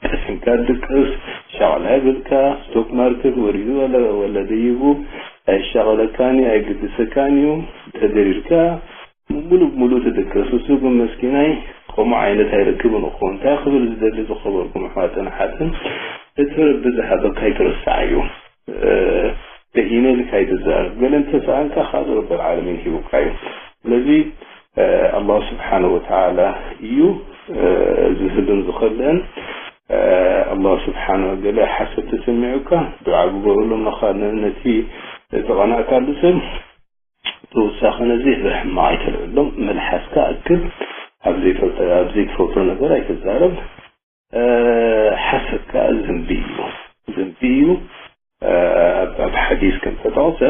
ቀሲንካ ትድቅስ፣ ሻቕላ የብልካ፣ ስቶክ ማርኬት ወሪዱ ወለ-፣ ወለ ደይቡ፣ ኣየሻቕለካን እዩ፣ ኣይግድሰካን እዩ፣ ተደሪርካ፣ ሙሉእ ብሙሉእ ትድቅስ። እሱ ግን መስኪናይ ከምኡ ዓይነት ኣይረክብን እኮ። እንታይ ክብል ዝደሊ ዝኸበርኩም ኣሕዋትን ኣሓትን፣ እቲ ረቢ ዝሃበካ ኣይትረስዓዮ። እ፣ ደኢነ ኢልካ ኣይትዛረብ። ገለ እንተሰኣንካ ካልእ ረብል ዓለሚን ሂቡካ እዩ። ስለዚ፣ እ፣ ኣላህ ስብሓነሁ ወተዓላ እዩ፣ እ፣ ዝህብን ዝኸልእን። እ፣ ኣላህ ስብሓነሁ ገለ ሓሰት ተሰሚዑካ ዱዓ ግበረሎም ነኻ-፣ ነ-፣ ነቲ ዝቐናእካሉ ሰብ። ተወሳኺ ነዚ ብሕማቕ ኣይተልዕሎም፣ መልሓስካ ኣክብ፣ ኣብ ዘይፈልጠ-፣ ኣብ ዘይትፈልጦ ነገር ኣይትዛረብ። እ፣ ሓሰት ከኣ ዝንቢ እዩ። ዝንቢ እዩ። እ፣ ኣብ፣ ኣብ ሓዲስ ከም ተጠቕሰ፣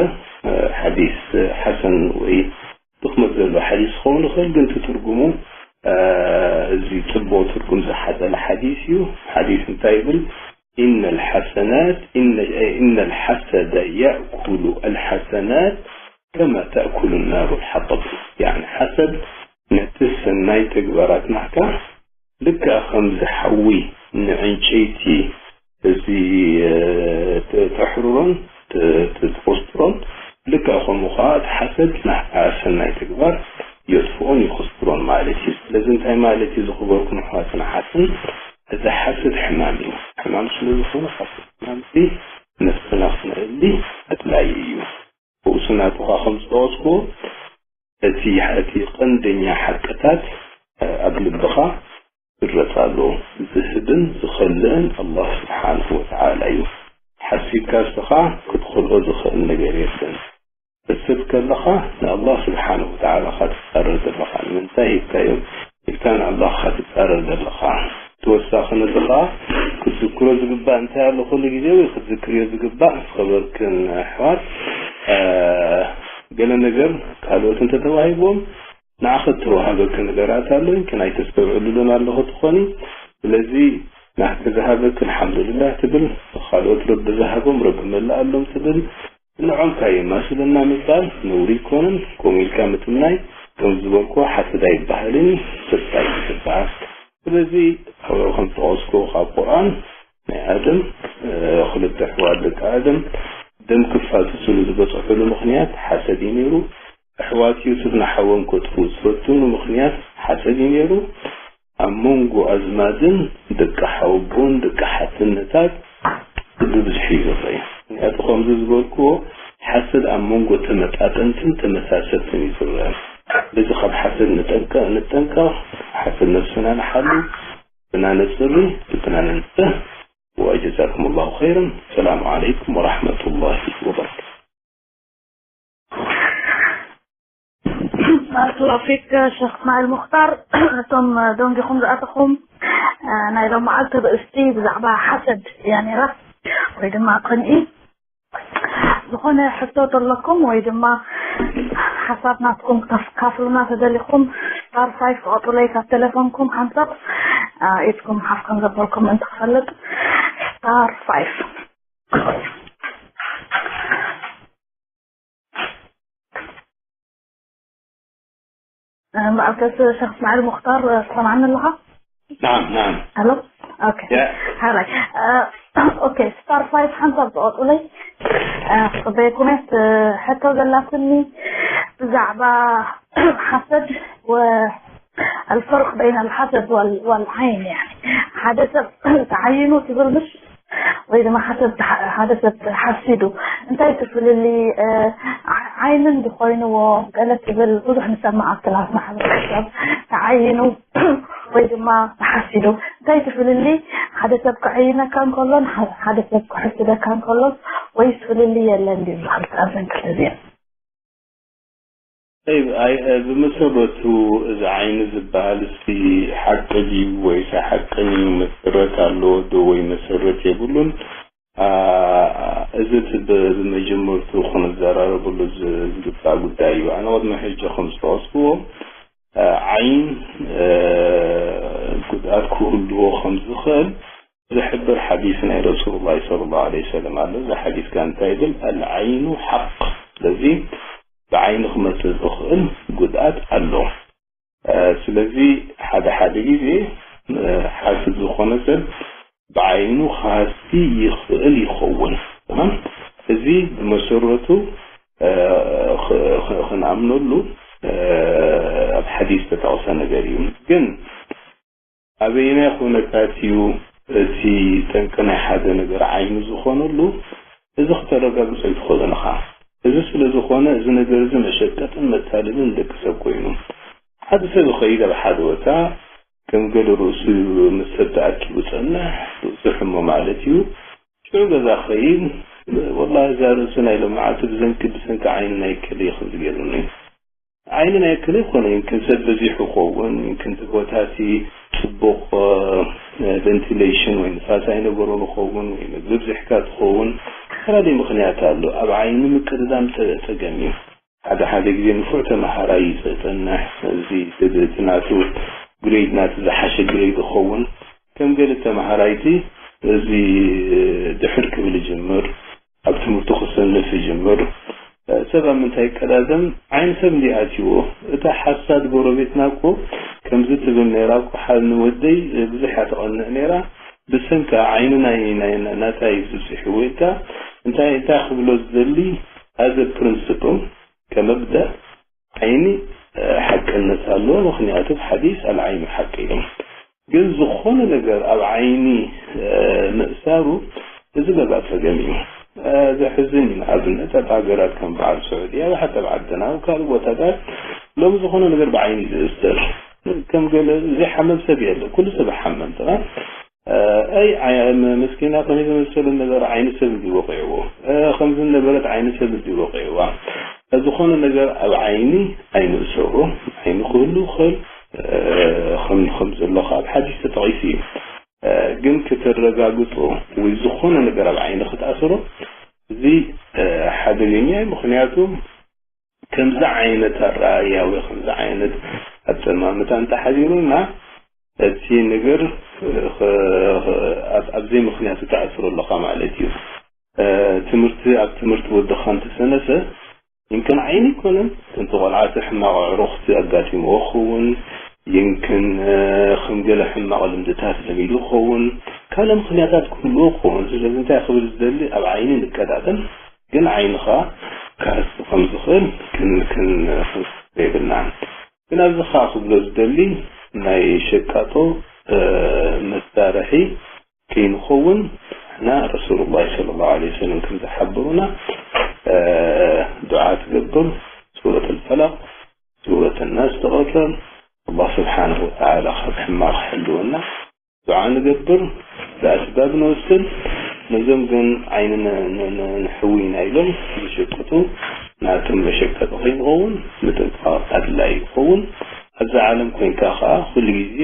እ፣ ሓዲስ ሓሰን ወይ ድኽመት ዘለዎ ሓዲስ ክኸውን ይኽእል፣ ግን እቲ ትርጉሙ፣ እ፣ እዚ ጽቡቕ ትርጉም ዝሓዘለ ሓዲስ እዩ። ሓዲስ እንታይ ይብል? "ኢነል ሓሰናት፣ ኢነ-፣ ኢነል ሓሰደ ያእኩሉ ኣልሓሰናት ከማ ተእኩሉ ናሩ ኣልሓጠብ።" ያዕኒ ሓሰድ ነቲ ሰናይ ተግባራት ናትካ ልክዕ ከምዚ ሓዊ ንዕንጨይቲ፣ እዚ ተሕርሮን ትቁስጥሮን፣ ልክዕ ከምኡ ከዓ እቲ ሓሰድ ናሕታ ሰናይ ተግባር የጥፍኦን ይኹስጥሮን ማለት እዩ። ስለዚ እንታይ ማለት እዩ? ዝኽበርኩም ኣሕዋትን ኣሓትን፣ እዚ ሓሰድ ሕማም እዩ። ሕማም ስለ ዝኾነ ካብቲ ሕማም እዚ ነብስና ክነእሊ ኣድላዪ እዩ። ብኡሱ ናቱ ከዓ ከም ዝጠቐስኩ እቲ እቲ ቀንደኛ ሓቅታት ኣብ ልብኻ ዝረፃሎ ዝህብን ዝኸልእን ኣላህ ስብሓንሁ ወተዓላ እዩ። ሓሲብካ እስኻ ክትኸልኦ ዝኽእል ነገር የለን። ክትህብ ከለኻ ንኣላህ ስብሓንሁ ወተዓላ ኢኻ ትፃረር ዘለኻ። ንምንታይ ሂብካዮ ኢልካ ንኣላህ ኢኻ ትፃረር ዘለኻ። ተወሳኺ ነዚ ኸዓ ክትዝክሮ ዝግባእ እንታይ ኣሎ? ኩሉ ግዜ ወይ ክትዝክርዮ ዝግባእ ዝኸበርክን ኣሕዋት፣ ገለ ነገር ካልኦት እንተተዋሂብዎም ንዓኺ እተወሃበኪ ነገራት ኣሎ፣ ግን ኣይተስተውዕልሉን ኣለኹ ትኾኒ። ስለዚ ናትኪ ዝሃበኪ ኣልሓምዱሊላህ ትብል፣ ካልኦት ረቢ ዝሃቦም ረቢ መልኣሎም ትብል። ንዖም ካየማስለና ምባል ነውሪ ኣይኮነን። ከምኡ ኢልካ ምትምናይ ከም ዝበልኩ ሓሰድ ኣይበሃልን፣ ስስታይ እዩ ዝበሃል። ስለዚ ከም ዝጠቐስኩ ካብ ቁርኣን ናይ ኣደም ክልተ ኣሕዋት ደቂ ኣደም ደም ክፋስስሉ ዝበፅሑሉ ምኽንያት ሓሰድ እዩ ነይሩ። ኣሕዋት ዩሱፍ ንሓዎም ከጥፍኡ ዝፈትኑ ምኽንያት ሓሰድ እዩ ነይሩ። ኣብ መንጎ ኣዝማድን ደቂ ሓወቦን ደቂ ሓትነታት ብብዝሒ እዩ ዝረአ። ምኽንያቱ ከምዚ ዝበልክዎ ሓሰድ ኣብ መንጎ ተመጣጠንትን ተመሳሰልትን እዩ ዝረአ። በዚ ካብ ሓሰድ ንጠንቀቕ፣ ንጠንቀቕ፣ ሓሰድ ነብስና ንሓሉ፣ ብና ነጽሪ፣ ብና ነንጽህ። وجزاكم الله خيرا. السلام عليكم ورحمة الله وبركاته. ባረከላሁ ፊክ ሸኽ እስማዒል ሙኽታር። እቶም ደንጊኹም ዝኣተኹም ናይ ሎም መዓልቲ ርእስቲ ብዛዕባ ሓሰድ እያ ነይራ ወይ ድማ ቅንኢ። ዝኾነ ሕቶ ተለኩም ወይ ድማ ሓሳብ ናትኩም ክተካፍሉና ተደሊኹም ስታር ፋይፍ ትቐጥለይ ካብ ቴሌፎንኩም ሓንሳብ ኢድኩም ሓፍ ከም ዘበልኩም ምእንቲ ክፈልጥ ስታር ፋይፍ። በዓልከስ ሸኽ እስማዒል ሙኽታር ትሰምዓኒ ኣለኻ? نعم نعم. ሄሎ ኦኬ። Yeah. ሃራይ ኦኬ ስታር ፋይፍ ሓንሳብ ዝቐጡለይ ክፅበየኩም እየ። ሕቶ ዘላትኒ ብዛዕባ ሓሰድ والفرق بين الحسد والعين يعني ሓደ ሰብ ተዓይኑ ትብል ምሽ ወይ ድማ ሓደ ሰብ ተሓሲዱ እንታይ እቲ ፍልልይ? ዓይኒ እንዲ ኮይንዎ ገለ ትብል ብዙሕ ንሰምዕ ኣብ ክላስ ማሕበረሰብ ተዓይኑ ወይ ድማ ተሓሲዱ እንታይ እቲ ፍልልይ? ሓደ ሰብ ክዕይነካ እንከሎን ሓደ ሰብ ክሕስደካ እንከሎን ወይስ ፍልልይ የለን ድዩ ዝኽልተ ኣብዘን ክልተ እዚአን? طيب، ኣይ ብመሰረቱ እዚ ዓይኒ ዝበሃል እስቲ ሓቂ ድዩ ወይስ ሓቅን እዩ? መሰረት ኣለዎ ዶ ወይ መሰረት የብሉን? እዚ እቲ ብመጀመርቱ ክንዘራረበሉ ዝግባእ ጉዳይ እዩ። ኣነ ቅድሚ ሕጂ ከም ዝጠቐስክዎ ዓይን ጉድኣት ክህልዎ ከም ዝኽእል ዝሕብር ሓዲስ ናይ ረሱሉላህ ሰለላሁ ዐለይሂ ወሰለም ኣሎ። እዚ ሓዲስ ከ እንታይ ይብል? ኣልዓይኑ ሓቅ። ስለዚ ብዓይኒ ክመፅእ ዝኽእል ጉድኣት ኣሎ። ስለዚ ሓደ ሓደ ግዜ ሓስድ ዝኾነ ሰብ ብዓይኑ ክሃሲ ይኽእል ይኸውን። እዚ ብመሰረቱ ክንኣምነሉ ኣብ ሓዲስ ዝተጠቕሰ ነገር እዩ። ግን ኣበየናይ ኩነታት እዩ እቲ ጠንቂ ናይ ሓደ ነገር ዓይኑ ዝኾነሉ? እዚ ክተረጋግጾ ኣይትኽእልን ኢኻ። እዚ ስለ ዝኾነ እዚ ነገር እዚ መሸቀጥን መታለልን ደቂ ሰብ ኮይኑ፣ ሓደ ሰብ ይኸይድ ኣብ ሓደ ቦታ ከም ገለ ርእሱ ምስ ሰብ ተኣኪቡ ጸንሕ፣ ርእሱ ሕሞ ማለት እዩ። ሽዑ ገዛ ኸይድ፣ ወላሂ እዛ ርእሱ ናይ ሎማዓንቲ ብዘንኪ ብሰንኪ ዓይኒ ናይ ከለ እዩ ከምዚ ገይሩኒ። ዓይኒ ናይ እከለ ይኮነ፣ ይምክን ሰብ በዚሑ ይኸውን፣ ይምክን እቲ ቦታ እቲ ፅቡቕ ቨንቲሌሽን ወይ ንፋስ ኣይነበሮን ይኸውን፣ ወይ ምግቢ ኣብዚሕካ ትኸውን፣ ዝተፈላለየ ምኽንያት ኣሎ። ኣብ ዓይኒ ምቅድዳም ፀገም እዩ። ሓደ ሓደ ግዜ ንፉዕ ተምሃራይ እዩ ዘፅንሕ፣ እዚ እቲ ናቱ ግሬድ ናቱ ዝሓሸ ግሬድ ይኸውን። ከም ገለ ተምሃራይቲ እዚ ድሕር ክብል ይጅምር፣ ኣብ ትምህርቱ ክሰንፍ ይጅምር። ሰብ ኣብ ምንታይ ይቀዳደም? ዓይኒ ሰብ እንድዩ ኣትይዎ። እታ ሓሳድ ጎረቤትና እኮ ከምዚ ትብል ነይራ እኮ፣ ሓ-፣ ንወደይ ብዙሕ እያ ተቐንእ ነይራ፣ ብሰንካ ዓይኑ ናይ ናይ ናታይ ዝብፅሕ ወይ ካ እንታይ እንታይ ክብሎ ዝደሊ፣ as a principle፣ ከመብዳ ዓይኒ ሓቅነት ኣለዎ። ምክንያቱ ሓዲስ ኣልዓይኑ ሓቂ ኢሎም። ግን ዝኾነ ነገር ኣብ ዓይኒ ምእሳሩ፣ እዚ ገዛ ፀገም እዩ። ዘሕዝን እዩ። ንኣብነት ኣብ ሃገራት ከም በዓል ስዑድያ፣ ብሓተ ኣብ ዓድና ኣብ ካልእ ቦታታት ሎም ዝኾነ ነገር ብዓይኒ ዝእሰር፣ ከም ገለ ዘይሓመም ሰብ የለ። ኩሉ ሰብ ሓመም ጥራ። ኣይ ምስኪና ከመይ ዝመሰሉ ነበረ ዓይኒ ሰብ እንዲ ወቂዕዎ፣ ከምዚ ነበረት ዓይኒ ሰብ እንዲ ወቂዕዋ። ዝኾነ ነገር ኣብ ዓይኒ ኣይንእሰሮ። ዓይኒ ክህሉ ክእል ከም ከም ዘሎ ኣብ ሓዲስ ተጠቂሱ እዩ። ግን ከተረጋግጾ ወይ ዝኾነ ነገር ኣብ ዓይኒ ክትኣስሮ፣ እዚ ሓደገኛ እዩ። ምክንያቱ ከምዚ ዓይነት ኣረኣያ ወይ ከምዚ ዓይነት ኣጠማምታ እንተሓዲሩና፣ እቲ ነገር ኣብ ዘይምክንያቱ ተኣስሮ ኣለካ ማለት እዩ። ትምህርቲ ኣብ ትምህርቲ ወድኻ እንተሰነፈ፣ ይንክን ዓይኒ ኣይኮነን፣ ከምቲ ቆልዓቲ ሕማቕ ኣዕሩኽቲ ኣጋጢምዎ ክኸውን፣ ይንክን ከም ገለ ሕማቕ ልምድታት ለሚዱ ክኸውን፣ ካልእ ምክንያታት ክህልዎ ክኸውን። ስለዚ እንታይ ክብል ዝደሊ፣ ኣብ ዓይኒ ንቀዳደም፣ ግን ዓይንኻ ክሕሱ ከም ዝኽእል ክንክን ዘይብልና። ግን ኣብዚ ኸዓ ክብሎ ዝደሊ፣ ናይ ሸቃጦ መሳርሒ ከይንኸውን፣ ንሕና ረሱሉላህ ሰለላሁ ዐለይሂ ወሰለም ከም ዝሓበሩና ዱዓ ትገብር፣ ሱረት ኣልፈላቕ፣ ሱረት ኣናስ ትቕረብ፣ ኣላህ ስብሓነሁ ወተዓላ ካብ ሕማቕ ክሕልወና ዱዓ ንገብር፣ ብኣስባብ ንወስድ። ነዞም ግን ዓይኒ ንሕውይና ኢሎም ዝሸቅጡ፣ ናቶም መሸቀጢ ከይንኸውን ምጥንቃቕ ኣድላይ ይኸውን። ኣብዛ ዓለም ኮይንካ ኸዓ ኩሉ ግዜ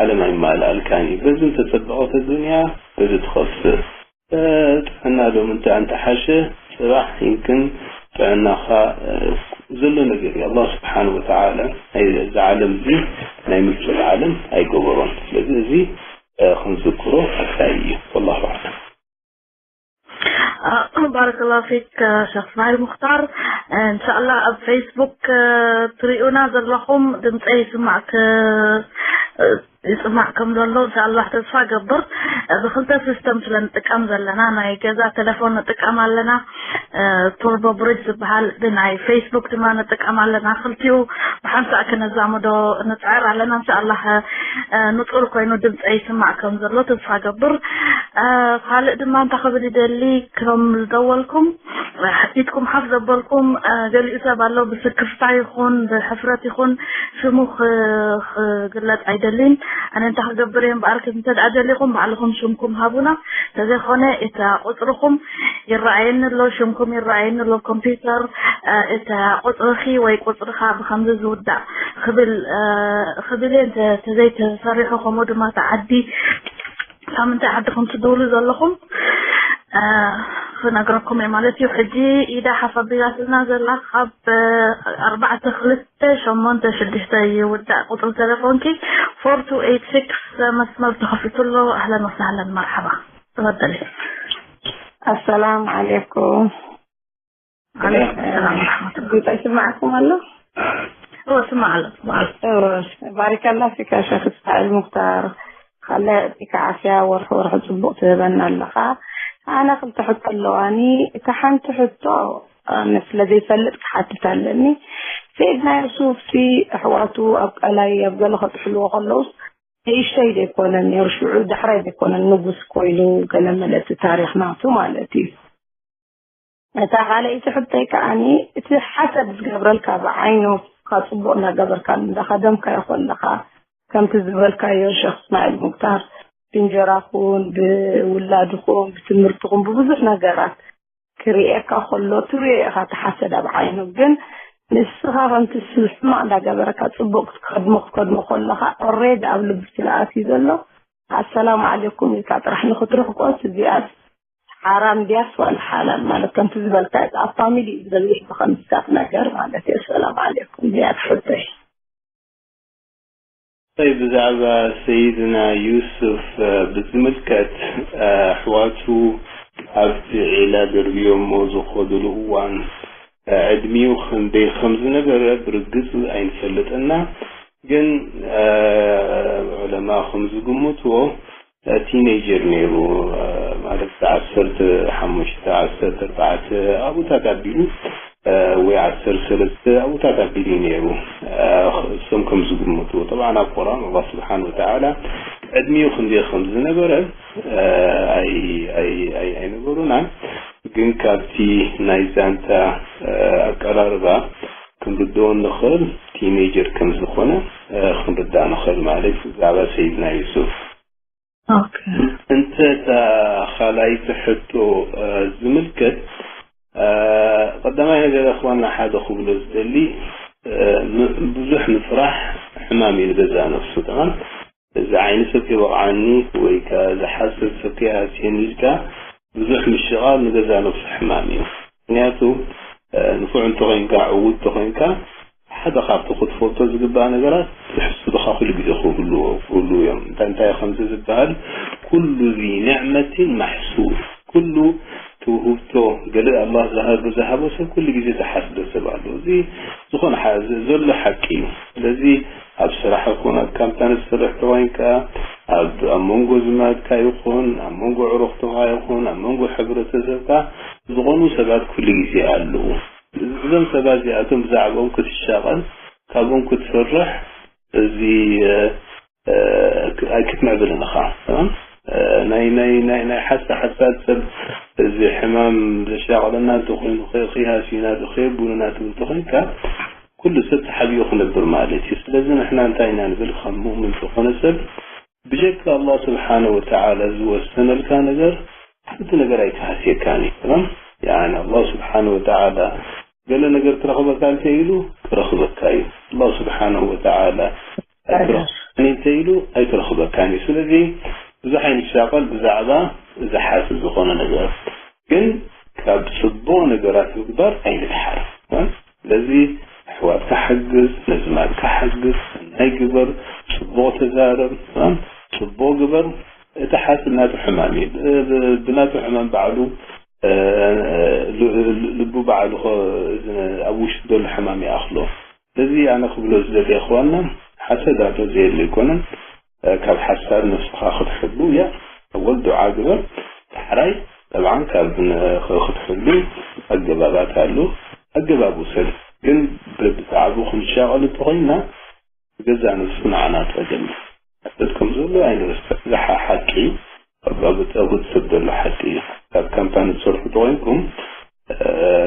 ዓለም ኣይማልኣልካን እዩ። በዚ እንተጸበቐት ኣዱንያ፣ በዚ ትኸስር። ጥዕና ዶ ምንታይ እንተሓሸ፣ ጽባሕ ይንክን ጥዕናኻ ዘሎ ነገር እዩ። ኣላህ ስብሓን ወተዓላ ናይ እዚ ዓለም እዚ ናይ ምልክት ዓለም ኣይገበሮን። ስለዚ እዚ ክንዝክሮ ኣድላይ እዩ። ወላሁ ኣዕለም። ባረከላሁ ፊክ ሸኽ እስማዒል ሙክታር። እንሻላ ኣብ ፌስቡክ ትሪኡና ዘለኹም ድምፀይ ይስማዕ ይስማዕ ከም ዘሎ እንሻላ ተስፋ ገብር። ብክልተ ሲስተም ስለ ንጥቀም ዘለና፣ ናይ ገዛ ቴሌፎን ንጥቀም ኣለና፣ ቱርቦ ብሪጅ ዝበሃል፣ ብናይ ፌስቡክ ድማ ንጥቀም ኣለና። ክልቲኡ ብሓንሳእ ክነዛምዶ ንፅዕር ኣለና። እንሻላ ንፁር ኮይኑ ድምፀይ ይስማዕ ከም ዘሎ ተስፋ ገብር። ካልእ ድማ እንታይ ክብል ይደሊ፣ ከም ዝደወልኩም ሓቲትኩም ሓፍ ዘበልኩም፣ ገሊኡ ሰብ ኣሎ ብስክፍታ ይኹን ብሕፍረት ይኹን ሽሙ ክግለፅ ኣይደልን። ኣነ እንታይ ክገብር እየ እምበኣር፣ እንተ ደኣ ደሊኹም ባዕልኹም ሽምኩም ሃቡና። እንተዘይኮነ እታ ቁፅርኹም ይረኣየኒ ኣሎ፣ ሽምኩም ይረኣየኒ ኣሎ ኮምፒውተር፣ እታ ቁፅርኺ ወይ ቁፅርኻ ብከምዚ ዝውዳእ ክብል ክብል እየ። እንተዘይተሰሪሑ ከምኡ ድማ እታ ዓዲ ካብ ምንታይ ዓዲ ከም ትድውሉ ዘለኹም ክነግረኩም እየ ማለት እዩ። ሕጂ ኢዳ ሓፍ ኣቢላትና ዘላ ካብ ኣርባዕተ ክልተ ሸሞንተ ሽዱሽተ ይውዳእ ቁፅሪ ቴሌፎንኪ ፎር ቱ ኤይት ሲክስ መስመር ተኸፊቱ ኣሎ። ኣህለን ወሳህለን መርሓባ። ተፈደሊ። ኣሰላም ዓሌኩም። ዓሌኩም ሰላም ወረሕመቱላህ። ድምፀይ ይስማዕኩም ኣሎ? እወ ስማዕ ኣሎ ስማዕ ኣሎ። እወ ባሪከላ ፊካ ሸክ እስማዒል ሙክታር። ካለ ዲካ ዓፍያ ወርሒ ወርሒ ፅቡቅ ትህበና ኣለኻ። ኣነ ክልተ ሕቶ ኣለዋኒ። እታ ሓንቲ ሕቶ ኣነ ስለ ዘይፈልጥ ክሓትት ኣለኒ። ሰይድና የሱፍ ሲ ኣሕዋቱ ኣብ ቀላይ ኣብ ገለ ከጥሕልዎ ከለውስ ንእሽተይ ዘይኮነን ነይሩ ሽዑ ዳሕራይ ዘይኮነን ንጉስ ኮይኑ ገለ መለ እቲ ታሪኽ ናቱ ማለት እዩ። እታ ካልኣይቲ ሕቶይ ከዓኒ እቲ ሓሰድ ዝገብረልካ ብዓይኑ ካብ ፅቡቕ እናገበርካ እንዳኸደምካዮ ከለኻ ከምቲ ዝበልካዮ ሸኽ እስማዒል ሙክታር ብእንጀራኹም ብውላድኹም ብትምህርትኹም ብብዙሕ ነገራት ክርእየካ ከሎ ትርእዮ ኢኻ እቲ ሓሰድ ኣብ ዓይኑ ግን ንስኻ ከምቲ ሕማቕ እንዳገበረካ ፅቡቕ ክትከድሞ ክትከድሞ ከለኻ ኦሬዲ ኣብ ልቡ ስለ ኣትዩ ዘሎ ኣሰላሙ ዓሌኩም ኢልካ ጥራሕ ንኽትርሕቆስ እዚኣስ ሓራም ድያስ ዋላ ሓላል ማለት ከምቲ ዝበልካ ኣብ ፋሚሊ እዩ ዝበዝሕ ብኸምስታት ነገር ማለት እዩ። ኣሰላሙ ዓሌኩም እዚኣ ትሕተይ። ብዛዕባ ሰይድና ዩሱፍ ብዝምልከት ኣሕዋቱ ኣብቲ ዒላ ደርብዮሞ ዝኸዱሉ እዋን ዕድሚኡ ክንደይ ከም ዝነበረ ብርግፅ ኣይንፈልጥና ግን ዑለማ ከም ዝግምትዎ ቲኔጀር ነይሩ። ማለት ዓሰርተ ሓሙሽተ ዓሰርተ ኣርባዕተ ኣብኡታት ኣቢሉ ወይ ዓሰርተ ሰለስተ ኣብኡታት ኣቢሉ እዩ ነይሩ። እሶም ከም ዝግምትዎ፣ ጠብዓን ኣብ ቁርኣን ኣላህ ስብሓን ወተዓላ ዕድሚኡ ክንደይ ከም ዝነበረ ኣይነገሩናን። ግን ካብቲ ናይ ዛንታ ኣቀራርባ ክንርድኦ ንኽእል፣ ቲኔጀር ከም ዝኾነ ክንርዳእ ንኽእል ማለት እዩ ብዛዕባ ሰይድና ዩሱፍ። እንተ እታ ካልኣይቲ ሕቶ ዝምልከት፣ ቀዳማይ ነገር ኣኽዋና ሓደ ክብሎ ዝደሊ፣ ብዙሕ ምፍራሕ ሕማም እዩ ንገዛእ ነፍሱ። ተማም እዚ ዓይኒ ሰብ ከይወቕዓኒ ወይ ከኣ እዚ ሓሰድ ሰብ ከይሃስየኒ ኢልካ ብዙሕ ምሽቓል ንገዛእ ነፍሱ ሕማም እዩ። ምክንያቱ ንፉዕ እንተኾይንካ፣ ዕዉት እንተኾይንካ፣ ሓደ ካብቲ ክትፈልጦ ዝግባእ ነገራት፣ ዝሕስዱኻ ኩሉ ግዜ ክህልዎ ክህልዉ እዮም። እንታይ እንታይ ከምዚ ዝበሃል፣ ኩሉ ዚ ኒዕመቲን ማሕሱድ፣ ኩሉ ትውህብቶ ገለ ኣላህ ዝሃብ ዝሃቦ ሰብ ኩሉ ግዜ ዝሓስዶ ሰብ ኣሎ። እዚ ዝኾነ ዘሎ ሓቂ እዩ። ስለዚ ኣብ ስራሕ ይኹን ኣብ ካምፓኒ ትሰርሕ ተኾይንካ፣ ኣብ ኣብ መንጎ ዝማድካ ይኹን ኣብ መንጎ ዕሩኽትኻ ይኹን ኣብ መንጎ ሕብረተሰብካ ዝኾኑ ሰባት ኩሉ ግዜ ኣለዉ። እዞም ሰባት እዚኣቶም ብዛዕባኦም ክትሻቐል፣ ካብኦም ክትፈርሕ፣ እዚ ኣይክትምዕብልን ኢኻ። ናይ ናይ ናይ ናይ ሓሳ ሓሳድ ሰብ እዚ ሕማም ዘሻቕለና እንተኾይኑ፣ ከይሃስዩና ከየብሉና ትብል እንተኾይንካ፣ ኩሉ ሰብ ተሓቢኡ ክነብር ማለት እዩ። ስለዚ ንሕና እንታይ ኢና ንብል? ከም ሙእምን ዝኾነ ሰብ ብጀካ ኣላህ ስብሓነ ወተዓላ ዝወሰነልካ ነገር ሓንቲ ነገር ኣይትሃስየካን እዩ። ተማም? ያኒ ኣላህ ስብሓነ ወተዓላ ገለ ነገር ትረኽበካ እንተ ኢሉ ክረኽበካ እዩ። ኣላህ ስብሓነ ወተዓላ ኣይትረኽበካን እንተ ኢሉ ኣይትረኽበካን እዩ። ስለዚ ብዙሕ ኣይንሻቐል ብዛዕባ ዝሓስብ ዝኾነ ነገር። ግን ካብ ጽቡቕ ነገራት ምግባር ኣይንድሓር። ስለዚ ኣሕዋትካ ሓግዝ፣ ነዝማድካ ሓግዝ፣ ሰናይ ግበር፣ ጽቡቕ ተዛረብ፣ ጽቡቕ ግበር። እቲ ሓስድ ናቱ ሕማም እዩ። ብናቱ ሕማም ባዕሉ ልቡ ባዕሉ ኣብ ውሽጢ ዘሎ ሕማም ይኣኽሎ። ስለዚ ኣነ ክብሎ ዝደሊ ኣኽዋና፣ ሓሰድ ኣሎ ዘየለ ኣይኮነን። ካብ ሓሳድ ነፍስኻ ክትሕሉ እያ። ኣወል ዱዓ ግበር። ዳሕራይ ጠብዓን ካብ ክትሕሉ ኣገባባት ኣሎ። ኣገባብ ውሰድ። ግን ብዛዕባኡ ክንሻቐል እንተኾይንና፣ ብገዛእ ነብሱ ንዓና ተገምት። ሓሰድ ከም ዘሎ ኣይንረስዕ። እዚ ሓ-፣ ሓቂ እዩ። ኣብ፣ ኣብ፣ ኣብ ሰብ ዘሎ ሓቂ እዩ። ካብ ካምፓኒ ትሰርሑ ተኾይንኩም፣ እ፣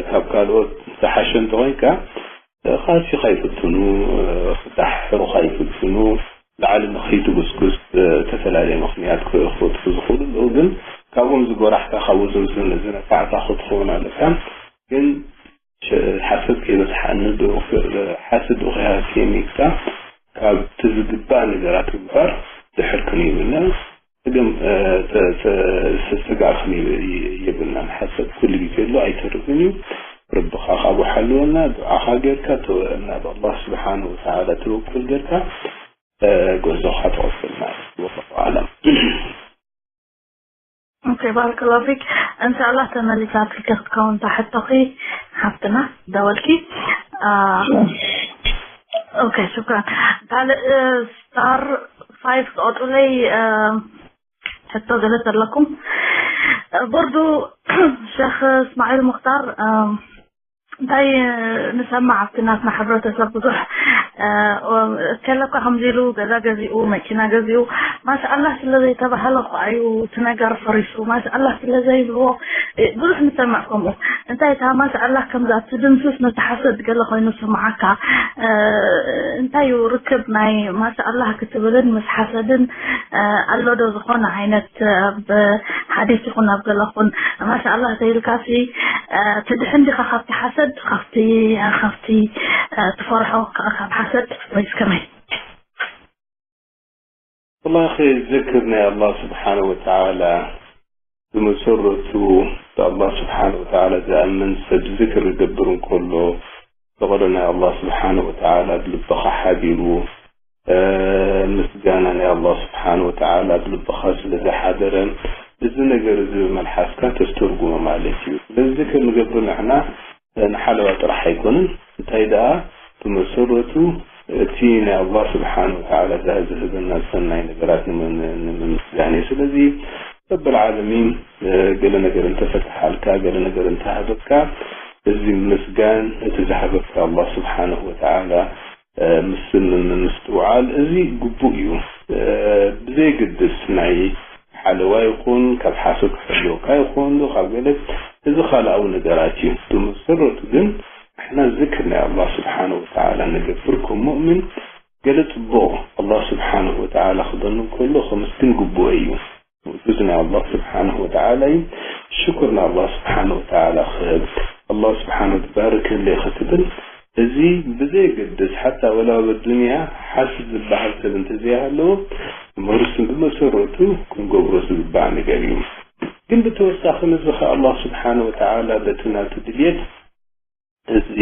ካብ ካልኦት ዝሓሸ እንተኾይንካ፣ እ፣ ካሲኻ ይፍትኑ፣ እ፣ ክዳሕሩኻ ይፍትኑ፣ ላዕሊ ንኸይትጉስጉስ ብተፈላለየ ምኽንያት ክፈትሑ ዝኽእሉ ኣለዉ። ግን ካብኦም ዝጎራሕካ፣ ካብኡ ዝነካዕካ ክትኸውን ኣለካ። ግን ሓሰድ ከይበዝሓኒ፣ ሓሰድ ከይሃስየኒ ኢልካ ካብቲ ዝግባእ ነገራት ምግባር ድሕር ክንብል፣ ጸገም፣ እ፣ ጸ-፣ ጸ-፣ ጸ-፣ ስጋእ ክንብል የብልናን። ሓሰድ ኩሉ ግዜ ኣሎ፣ ኣይተርፍን እዩ። ረብኻ ካብኡ ሓልወና፣ ዱዓኻ ጌርካ፣ ተወ-፣ ናብ ኣላህ ስብሓነሁ ወተዓላ ተወኩል ጌርካ፣ እ፣ ጉዕዞኻ ትቕጽል ማለት እዩ። ወላሁ ኣዕለም። ኦኬ፣ ባረከላሁ ፊክ። እንሻኣላህ ተመሊሳትኪ ክትከውን እታ ሕቶኺ ሓፍትና ደወልኪ። አ፣ ኦኬ፣ ሽክራን። ካልእ፣ እ፣ ስታር ፋይቭ ትቆርጡለይ፣ እ፣ ሕቶ ገለ ተለኩም። እ፣ ቦርዱ ሸኽ እስማዒል ሙኽታር፣ እ፣ እንታይ ንሰማዕ ኣብቲ ናትና ሕብረተሰብ ብዙሕ፣ እ፣ ከለካ ከምዚ ኢሉ ገዛ ገዚኡ፣ መኪና ገዚኡ፣ ማሻኣላህ ስለ ዘይተባህለ እኮ እዩ እቲ ነገር ፈሪሱ። ማሻኣላህ ስለ ዘይብልዎ፣ እ፣ ብዙሕ ንሰምዕ ከምኡ። እንታይ እታ ማሻኣላህ ከምዛ ትድምስስ ነቲ ሓሰድ ገለ ኮይኑ ዝስምዓካ? እ፣ እንታይ እዩ ርክብ ናይ ማሻኣላህ ክትብልን ምስ ሓሰድን፣ እ፣ ኣሎ ዶ ዝኾነ ዓይነት፣ እ፣ ኣብ ሓዲስ ይኹን ኣብ ገለ ኹን ማሻኣላህ ተይልካሲ፣ እ፣ ትድሕን ዲኻ ካብቲ ሓሰድ፣ ካብቲ፣ እ፣ ካብቲ፣ እ፣ ትፈርሖ ከ-፣ ካብ ሓሰድ ወይስ ከመይ? ወላሂ፣ ዝክር ናይ ኣላህ ስብሓነ ወተዓላ፣ ብመሰረቱ ብኣላህ ስብሓነ ወተዓላ ዝኣምን ሰብ ዝክር ክገብር እንከሎ፣ ፍቕሪ ናይ ኣላህ ስብሓነ ወተዓላ ብልብኻ ሓዲሩ፣ እ፣ ምስጋና ናይ ኣላህ ስብሓነ ወተዓላ ብልብኻ ስለ ዝሓደረ፣ እዚ ነገር እዚ ብመልሓስካ ተስተርጉሞ ማለት እዩ። ስለዚ ዝክር ንገብር ንሕና፣ እ፣ ንሓለዋ ጥራሕ ኣይኮነን። እንታይ ደኣ፣ ብመሰረቱ እቲ ናይ ኣላህ ስብሓን ወተዓላ ዝህበና ሰናይ ነገራት ንምምስጋን እዩ። ስለዚ ረብል ዓለሚን ገለ ነገር እንተፈትሓልካ፣ ገለ ነገር እንተሃበካ፣ እዚ ምስጋን እቲ ዝሃበካ ኣላህ ስብሓንሁ ወተዓላ ምስምም ምስትውዓል፣ እዚ ግቡእ እዩ። ብዘይግድስ ናይ ሓለዋ ይኹን፣ ካብ ሓሶት ክሕልወካ ይኹን፣ ካብ ገለ፣ እዚ ካልኣዊ ነገራት እዩ። ብመሰረቱ ግን ንሕና ዝክር ናይ ኣላህ ስብሓንሁ ወተዓላ ንገብር ከም ሙእሚን፣ ገለ ጽቡቕ ኣላህ ስብሓንሁ ወተዓላ ክበኑ ከሎ ከምስግን ግቡእ እዩ። ውጁዝ ናይ ኣላህ ስብሓንሁ ወተዓላ እዩ። ሽኩር ንኣላህ ስብሓንሁ ወተዓላ ክህብ። ኣላህ ስብሓንሁ ባርክለይ ክትብል፣ እዚ ብዘየገድስ፣ ሓታ ወላ ኣብ ኣዱንያ ሓስድ ዝበሃል ሰብ እንተዘይሃለዎ፣ መርሱን ብመሰረቱ ክንገብሮ ዝግባእ ነገር እዩ። ግን ብተወሳኺ ነዚ ኸ ኣላህ ስብሓንሁ ወተዓላ በቲ ናቱ ድልየት እዚ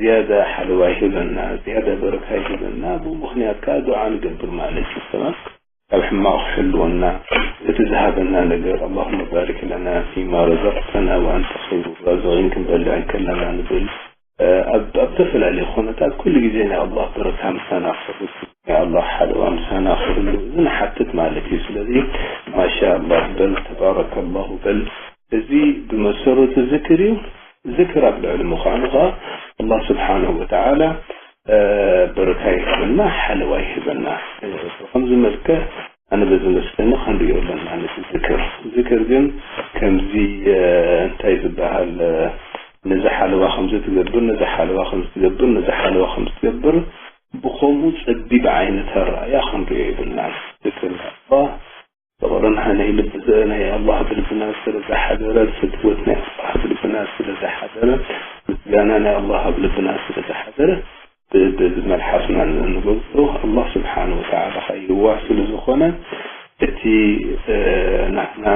ዝያዳ ሓለዋ ይህበና፣ ዝያዳ በረካ ይህበና። ብኡ ምኽንያት ከዓ ዱዓ ንገብር ማለት እዩ። ተማም? ካብ ሕማቕ ክሕልወና፣ እቲ ዝሃበና ነገር፣ ኣላሁመ ባሪክ ለና ፊማ ረዘቅተና ወአንተ ኸይሩ ራዚቂን ክንበልዕ ከለና ንብል። ኣብ ኣብ ዝተፈላለዩ ኩነታት ኩሉ ግዜ ናይ ኣላህ በረካ ምሳና ክህሉ፣ ናይ ኣላህ ሓለዋ ምሳና ክህሉ፣ እዚ ንሓትት ማለት እዩ። ስለዚ ማሻ ኣላህ በል፣ ተባረከ ኣላሁ በል። እዚ ብመሰረቱ ዝክር እዩ። ዝክር ኣብ ልዕሊ ምዃኑ ኸዓ ኣላህ ስብሓንሁ ወተዓላ በረካ ይህበና፣ ሓለዋ ይህበና። ብኸምዚ መልክዕ ኣነ በዚ መስገኒ ክንሪኦ ኣለና ነቲ ዝክር። ዝክር ግን ከምዚ እንታይ ዝበሃል፣ ነዚ ሓለዋ ከምዚ ትገብር፣ ነዚ ሓለዋ ከምዚ ትገብር፣ ነዚ ሓለዋ ከምዚ ትገብር፣ ብኸምኡ ጸቢብ ዓይነት ኣረኣያ ክንሪኦ የብልናን። ዝክር ኣላህ ፍቕሪ ናይ ልቢ ናይ ኣላህ ኣብ ልብና ስለ ዝሓደረ፣ ፍትወት ናይ ኣላህ ኣብ ልብና ስለ ዝሓደረ፣ ምስጋና ናይ ኣላህ ኣብ ልብና ስለ ዝሓደረ፣ ብ- በዚ መልሓስና ንገልጾ። ኣላህ ስብሓነ ወተዓላ ኸዓ የዋህ ስለ ዝኾነ፣ እቲ እ፣ ናህና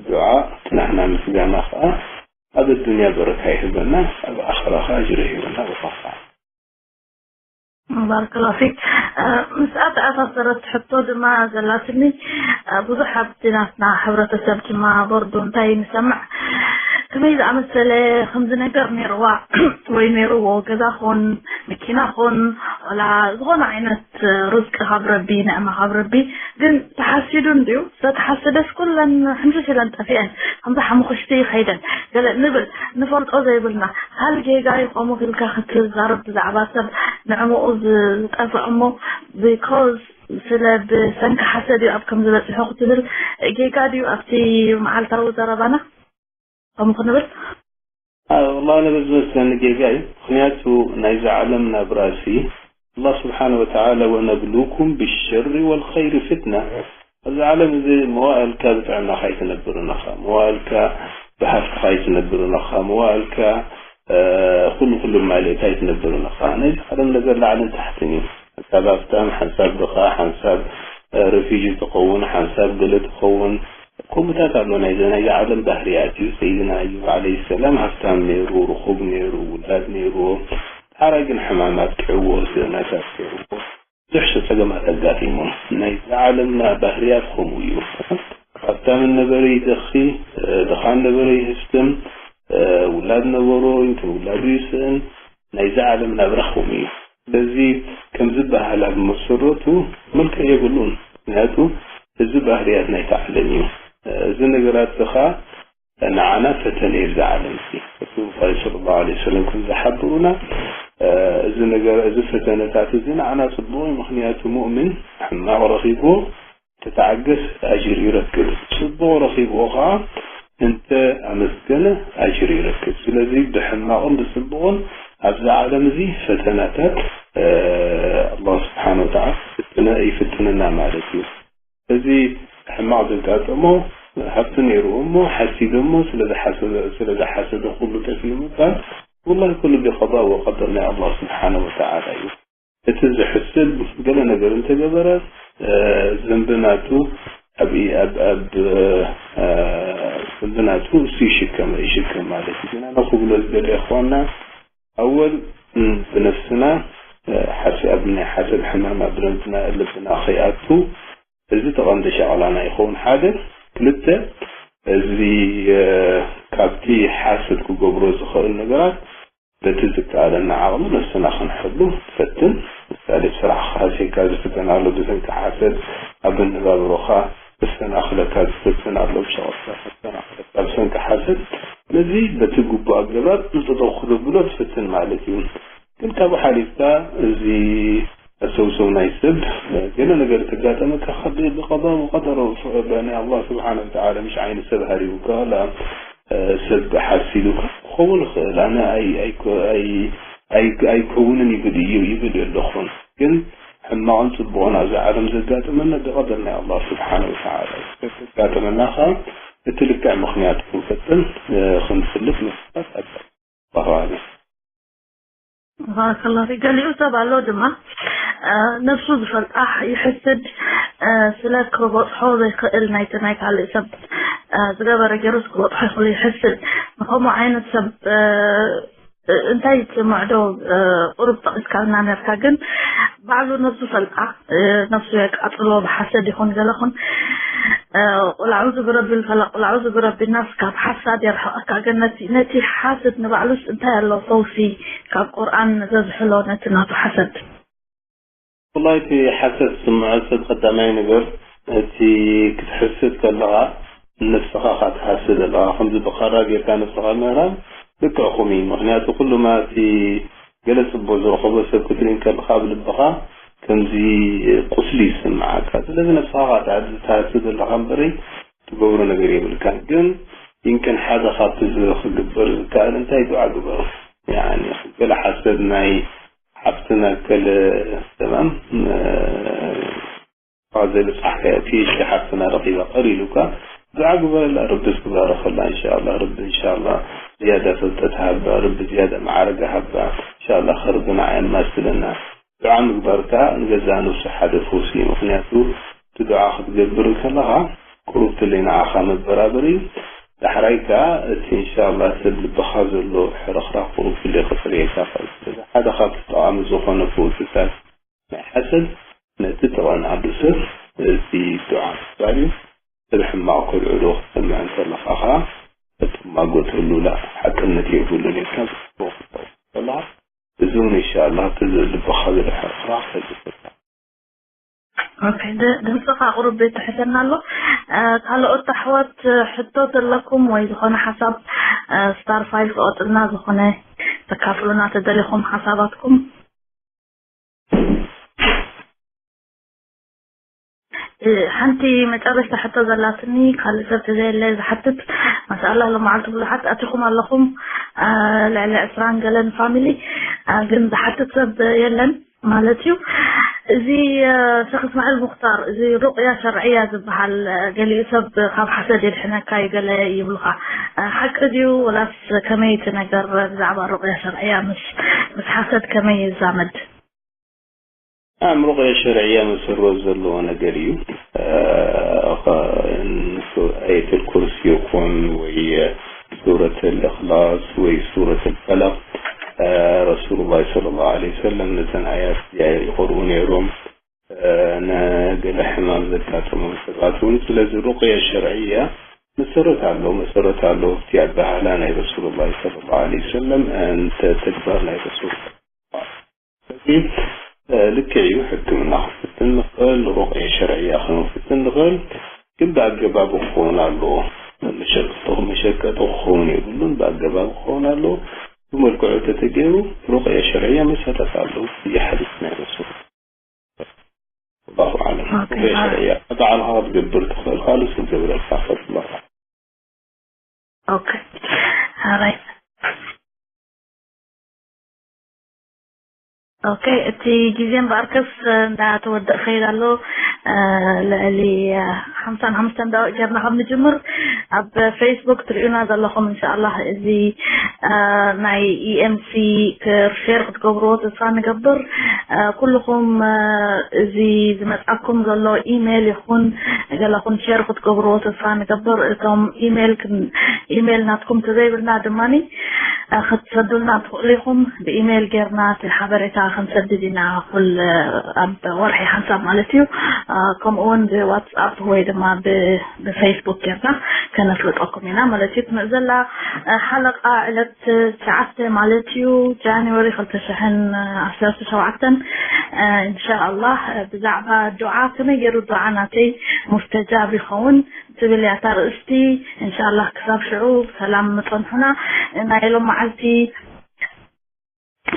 ዱዓ፣ እቲ ናህና ምስጋና ኸዓ ኣብ ኣዱንያ በረካ ይህበና፣ ኣብ ኣኸራ ኸዓ ኣጅሪ ይህበና። ወላሁ ኣዕለም። ባረከላሁ ፊክ። ምስኣ ተኣሳሰረት ሕቶ ድማ ዘላትኒ፣ ብዙሕ ኣብቲ ናትና ሕብረተሰብ ድማ ቦርዱ እንታይ ንሰምዕ፣ ከመይ ዝኣመሰለ ከምዚ ነገር ነይርዋ ወይ ነይርዎ፣ ገዛ ኹን መኪና ኹን፣ ወላ ዝኾነ ዓይነት ርዝቂ ካብ ረቢ፣ ንዕማ ካብ ረቢ፣ ግን ተሓሲዱ እንድዩ። ዝተሓሰደስ ኩለን ሕምስስ ኢለን ጠፊአን፣ ከምዛ ሓሙኽሽቲ ከይደን ገለ ንብል፣ ንፈልጦ ዘይብልና። ሃል ጌጋ እዩ ከምኡ ኢልካ ክትዛረብ ብዛዕባ ሰብ ንዕምኡ ዝጠፍእ እሞ፣ because ስለ ብሰንኪ ሓሰድ እዩ ኣብ ከምዚ በጺሑ ክትብል ጌጋ ድዩ ኣብቲ መዓልታዊ ዘረባና? ከምኡ ክንብል? ኣዎ፣ ወላሂ ኣነ በዚ መስለኒ ጌጋ እዩ። ምኽንያቱ ናይዛ ዓለም ናብራሲ ኣላህ ስብሓነ ወተዓላ ወነብሉኩም ብሸሪ ወልኸይሪ ፍትና። ኣብዚ ዓለም እዚ መዋእልካ ብጥዕናኻ ኣይትነብርን ኢኻ፣ መዋእልካ ብሃፍትኻ ኣይትነብርን ኢኻ፣ መዋእልካ ኩሉ ኩሉ ማለትካ ኣይትነብርን ኢኻ። ናይዚ ዓለም ነገር ላዕልን ታሕትን እዩ። ሓንሳብ ሃፍታም፣ ሓንሳብ ድኻ፣ ሓንሳብ ረፊጂ ትኸውን፣ ሓንሳብ ገለ ትኸውን። ከምኡታት ኣሎ። ናይዚ ናይዚ ዓለም ባህርያት እዩ። ሰይድና ኣዩብ ዓለይሂ ሰላም ሃፍታም ነይሩ፣ ርኹብ ነይሩ፣ ውላድ ነይሩዎ። ሓራይ ግን ሕማም ኣጥቅዕዎ፣ ስእነት ኣጥቅዕዎ። ብዙሕ ጸገማት ኣጋጢሞ። ናይዚ ዓለምና ባህርያት ከምኡ እዩ። ሃብታም ነበረ ይደኺ፣ ድኻ ነበረ ይህፍትም፣ ውላድ ነበሮ ይንትን ውላዱ ይስእን። ናይዚ ዓለም ናብራ ከምኡ እዩ። ስለዚ ከም ዝበሃል ኣብ መሰረቱ መልክዕ የብሉን። ምክንያቱ እዚ ባህርያት ናይቲ ዓለም እዩ። እዚ ነገራት እዚ ኸዓ ንዓና ፈተነ እዩ። እዚ ዓለም እዚ ረሱል ላ ሰለላሁ ዐለይሂ ወሰለም ከም ዝሓብሩና፣ እዚ ነገር እዚ ፈተነታት እዚ ንዓና ጽቡቕ እዩ። ምክንያቱ ሙእምን ሕማቕ ረኺብዎ ተተዓገስ ኣጅር ይረክብ። ጽቡቕ ረኺብዎ ኸዓ እንተ ኣመስገነ ኣጅር ይረክብ። ስለዚ ብሕማቕን ብጽቡቕን ኣብዚ ዓለም እዚ ፈተናታት ኣላህ ስብሓነ ወተዓላ ይፍትነ- ይፍትነና ማለት እዩ። እዚ ሕማቕ ዘጋጠሞ ሃብቲ ነይርዎ እሞ ሓሲዱ እሞ ስለ ዝሓሰደ ስለ ዝሓሰደ ኩሉ ጠፊኡ ምባል ወላሂ ኩሉ ብቀዳ ወቀደር ናይ ኣላህ ስብሓነ ወተዓላ እዩ። እቲ ዝሕስድ ገለ ነገር እንተገበረ ዘንቢ ናቱ ኣብ ኣብ ኣብ ዘንቢ ናቱ እሱ ይሽከም ይሽከም ማለት እዩ። ግን ኣነ ክብሎ ዝደሊ እኽዋና ኣወል ብነፍስና ሓሲ ኣብ ናይ ሓሰድ ሕማም ኣብ ልብና ልብና ከይኣቱ እዚ ተቐንዲ ሸቕላና ይኸውን ሓደ። ክልተ እዚ ካብቲ ሓሰድ ክገብሮ ዝኽእል ነገራት በቲ ዝከኣለና ዓቕሚ ነብስና ክንሕሉ ንፈትን። ምሳሌ፣ ብስራሕኻ ሃስየካ ዝፍተን ኣሎ፣ ብሰንኪ ሓሰድ ኣብ መነባብሮኻ ክሰናኽለካ ዝፍትን ኣሎ፣ ብሸቐጥካ ክሰናኽለካ ብሰንኪ ሓሰድ። ስለዚ በቲ ግቡእ ኣገባብ እንተተኽዶ ብሎ ትፍትን ማለት እዩ። ግን ካብኡ ሓሊፍካ እዚ ኣሰውሰው ናይ ሰብ ገለ ነገር ተጋጠመካ፣ ካብ ብቐዳ ወቀደሮ ናይ ኣላህ ስብሓነ ወተዓላ፣ ምሽ ዓይኒ ሰብ ሃሪቡካ፣ ወላ ሰብ ሓሲዱካ ክኸውን ይኽእል። ኣነ ኣይ- ኣይ- ኣይ- ኣይ- ኣይከውንን ይብል እዩ ይብል የለኹን። ግን ሕማቕን ጽቡቕን ኣብዚ ዓለም ዘጋጥመና ብቐደር ናይ ኣላህ ስብሓነ ወተዓላ እዩ። ዘጋጥመና ኸኣ እቲ ልክዕ ምኽንያት ክንፈጥን ክንፍልጥ ምፍታት ኣለና። ባህባኒ ባረከላሁ ፊክ። ገሊኡ ሰብ ኣሎ ድማ፣ እ፣ ነብሱ ዝፈልጣ ይሕስድ፣ እ፣ ስለ ክበጽሖ ዘይክእል ናይቲ ናይ ካልእ ሰብ፣ እ፣ ዝገበረ ገይሩስ ክበጽሖ ይኽእል ይሕስድ። ንኸምኡ ዓይነት ሰብ፣ እ፣ እ፣ እንታይ ይስምዕ ዶ? እ፣ ቁሩብ ጠቒስካልና ነርካ፣ ግን ባዕሉ ነብሱ ፈልጣ፣ እ፣ ነብሱ የቃጽሎ ብሓሰድ ይኹን ገለ ኹን። እ፣ ቁል ኣዑዙ ብረቢል ፈለቅ፣ ቁል ኣዑዙ ብረቢ ናስ ካብ ሓሳድ የርሕቐካ። ግን ነቲ፣ ነቲ ሓስድ ንባዕሉስ እንታይ ኣሎ ፈውሲ ካብ ቁርኣን ዘዝሕሎ ነቲ ናቱ ሓሰድ? ወላሂ እቲ ሓሰድ ዝስምዖ ሰብ ቀዳማይ ነገር እቲ ክትሕስድ ከለኻ ንነብስኻ ኢኻ ትሓስድ ኣለኻ። ከምዚ ብኻራ ጌርካ ነብስኻ ምህራም ልክዕኹም እዩ። ምኽንያቱ ኩሉ ማለት እቲ ገለ ጽቡቕ ዝረኸቦ ሰብ ክትርኢ ከለኻ ኣብ ልብኻ ከምዚ ቁስሊ ይስምዓካ። ስለዚ ነብስኻ ኢኻ ትሓስድ ኣለኻ እምበረይ ትገብሮ ነገር የብልካን። ግን ይምክን ሓደ ካብቲ ዝ- ክግበር ዝከኣል እንታይ ዱዓ ግበር። ያኒ ገለ ሓሰድ ናይ ሓፍትና ገለ ተማም እ፣ ዘብጻሕካዮ ፒኤችዲ ሓፍትና ረኺባ ቀር ኢሉካ ዱዓ ግበረላ። ረቢ ክባረኸላ ኢንሻኣላህ። ረቢ ኢንሻኣላህ ዝያዳ ፍልጠት ሃባ፣ ረቢ ዝያዳ ማዕረጋ ሃባ። ኢንሻኣላህ ረቢ ንዓ የማስለና። ዱዓ ምግባር ከኣ ንገዛእ ነብሱ ሓደ ፈውሲ እዩ። ምኽንያቱ እቲ ዱዓ ክትገብር እንከለኻ ቁሩብ ትለይ ንዓኻ መበራበር እዩ። ዳሕራይ ከኣ እቲ ኢንሻኣላህ ሰብ ልብኻ ዘሎ ሕርኽራኽ ቁሩብ ትለይ ክጽርየካ ይኽእል። ስለዚ ሓደ ካብቲ ጠቓሚ ዝኾነ ፈውስታት ናይ ሓሰድ ነቲ ተቐንኣሉ ሰብ እቲ ዱዓ ምግባር እዩ። ሰብ ሕማቕ ከልዕሎ ክትሰምዕ እንከለኻ ኸኣ ክትማጎተሉ ላ ሓቅነት የብሉን ኢልካ ክትወቕሶ ከለኻ እዚ እውን ኢንሻኣላህ እቲ ልብኻ ዝድሕር ስራሕ ከይትፈታ። ኦኬ፣ ድ- ድምፅኻ ቁሩብ ቤት ትሕተና ኣሎ። እ፣ ካልኦት ኣሕዋት ሕቶ ዘለኩም ወይ ዝኾነ ሓሳብ፣ እ፣ ስታር ፋይፍ ክቐጥልና ዝኾነ ተካፍሉና ተደሊኹም ሓሳባትኩም? እ፣ ሓንቲ መጨረሽታ ሕቶ ዘላትኒ፣ ካልእ ሰብ ተዘየለ ዝሓትት፣ ማሻኣላህ ሎማዓልቲ ብዙሓት ኣቲኹም ኣለኹም፣ እ፣ ልዕሊ ዕስራን ገለን ፋሚሊ፣ እ፣ ግን ዝሓትት ሰብ የለን ማለት እዩ። እዚ፣ እ፣ ሸኽ እስማዒል ሙኽታር፣ እዚ ሩቕያ ሸርዕያ ዝበሃል፣ እ፣ ገሊኡ ሰብ ካብ ሓሰድ የድሕነካ እዩ ገለ ይብሉኻ። እ፣ ሓቂ ድዩ ወላስ ከመይ እቲ ነገር ብዛዕባ ሩቕያ ሸርዕያ ምስ፣ ምስ ሓሰድ ከመይ ይዛመድ? ናም ሩቕያ ሸርዕያ መሰረት ዘለዎ ነገር እዩ። እ፣ ኸ- ንሱ ኣየተል ኩርሲ ይኹን ወይ ሱረት ልእኽላስ ወይ ሱረት ልፈለቕ፣ እ፣ ረሱሉላህ ሰለላሁ ዐለይሂ ወሰለም ነተን ኣያት እዚኣ ይቐርኡ ነይሮም፣ እ፣ ንገለ ሕማም ዘጋጠሞም ሰባት እውን። ስለዚ ሩቕያ ሸርዕያ መሰረት ኣለዎ፣ መሰረት ኣለዎ። እቲ ኣበሃህላ ናይ ረሱሉላህ ሰለላሁ ዐለይሂ ወሰለም፣ እ፣ ንተ- ተግባር ናይ ረሱል ስለዚ፣ እ፣ ልክዕ እዩ፣ ሕክምና ክንፍትን ንኽእል፣ ሩቕያ ሸርዕያ ክንፍትን ንኽእል፣ ግን ብኣገባቡ ክኸውን ኣለዎ። መሸቀጢ መሸቀጢ ክኸውን የብሉን፣ ብኣገባቡ ክኸውን ኣለዎ። ብመልክዑ ተተገይሩ ሩቕያ ሸርዕያ መሰረት ኣለዎ። እዚ ሓዲስ ናይ ረሱል። ወላሁ ኣዕለም። ኦኬ፣ ሩቕያ ሸርዕያ ባዕልኻ ክትገብር ትኽእል፣ ካልእ ሰብ ገብረልካ ይኽእል። ወላሁ ኣዕለም። ኦኬ። ኣራይ። ኦኬ፣ እቲ ግዜ እምበኣርከስ እንዳተወደእ ከይድ ኣሎ። እ፣ ልዕሊ፣ እ፣ ሓምሳን ሓሙሽተን ደቂቕ ጌርና ካብ ንጅምር ኣብ ፌስቡክ ትርእዩና ዘለኹም፣ እንሻኣላህ፣ እዚ፣ እ፣ ናይ ኢኤምሲ ክ-፣ ሼር ክትገብርዎ ተስፋ ንገብር። እ፣ ኩልኹም፣ እ፣ እዚ ዝመጻኩም ዘሎ ኢሜይል ይኹን ገለኹም ሼር ክትገብርዎ ተስፋ ንገብር። እቶም ኢሜይል ክን-፣ ኢሜይል ናትኩም ተዘይብልና ድማኒ ክትሰዱልና ትኽእሉ ኢኹም። ብኢሜይል ጌርና እቲ ሓበሬታ ክንሰድድ ኢና፣ ኩል ኣብ ወርሒ ሓንሳብ ማለት እዩ። ከምኡ እውን ብዋትስኣፕ ወይ ድማ ብፌስቡክ ጌርና ከነፍልጠኩም ኢና ማለት እዩ። ትመፅእ ዘላ ሓለቃ ዕለት ትሽዓተ ማለት እዩ፣ ጃንዋሪ ክልተ ሽሕን ዓሰርተ ሸውዓተን። እንሻኣላህ ብዛዕባ ዱዓ ከመይ ገይሩ ዱዓ ናተይ ሙስተጃብ ይኸውን ትብል እያ እታ ርእስቲ። እንሻኣላህ ክሳብ ሽዑ ሰላም ምፀንሑና። ናይ ሎም መዓልቲ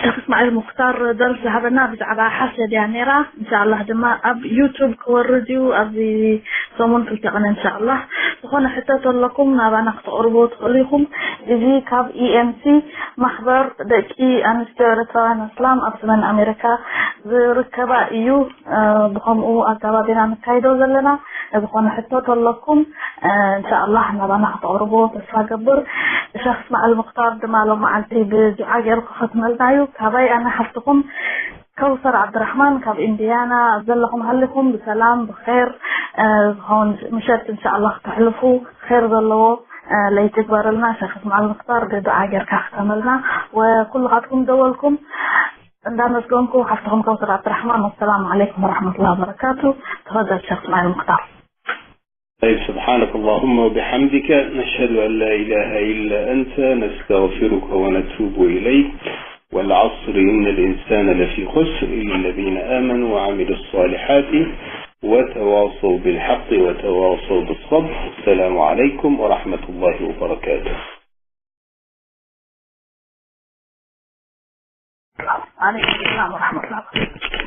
ሸክ እስማዒል ሙክታር ደርስ ዝሃበና ብዛዕባ ሓሰድ እያ ነይራ። እንሻኣላህ ድማ ኣብ ዩቱብ ክወርድ እዩ ኣብዚ ሰሙን ክልተ ቀነ እንሻኣላህ። ዝኾነ ሕቶ ተለኩም ናባና ክተቕርቦ ትኽእሉ ኢኹም። እዚ ካብ ኢኤምሲ ማሕበር ደቂ ኣንስትዮ ኤርትራውያን ኣስላም ኣብ ሰሜን ኣሜሪካ ዝርከባ እዩ። ብኸምኡ ኣጋባቢና ንካይዶ ዘለና። ዝኾነ ሕቶ ተለኩም እንሻኣላህ ናባና ክተቕርቦ ተስፋ ገብር። ሸክ እስማዒል ሙክታር ድማ ሎም መዓልቲ ብዱዓ ገይሩ ክኸትመልና እዩ። ካባይ ኣነ ሓፍትኹም ከውሰር ዓብድራሕማን ካብ ኢንዲያና። ኣብ ዘለኹም ሃሊኹም ብሰላም ብኸይር ዝኸውን ምሸት እንሻኣላህ ክተሕልፉ ኸይር ዘለዎ ለይቲ ግበረልና። ሸክ እስማዒል ሙክታር ብዱዓ ጌርካ ክተመልና ወኩልኻትኩም ደወልኩም እንዳመስገንኩ ሓፍትኹም ከውሰር ዓብድራሕማን። ወሰላሙ ዓለይኩም ወረሕመቱላሂ ወበረካቱ። ተፈደል ሸክ እስማዒል ሙክታር። طيب، سبحانك اللهم وبحمدك، نشهد أن لا إله إلا أنت، نستغفرك ونتوب إليك. والعصر، إن الإنسان لفي خسر، إلا الذين آمنوا وعملوا الصالحات وتواصوا بالحق وتواصوا بالصبر. السلام عليكم ورحمة الله وبركاته. ዓለይኩም ሰላም ወረሕመቱላሂ ወበረካቱ።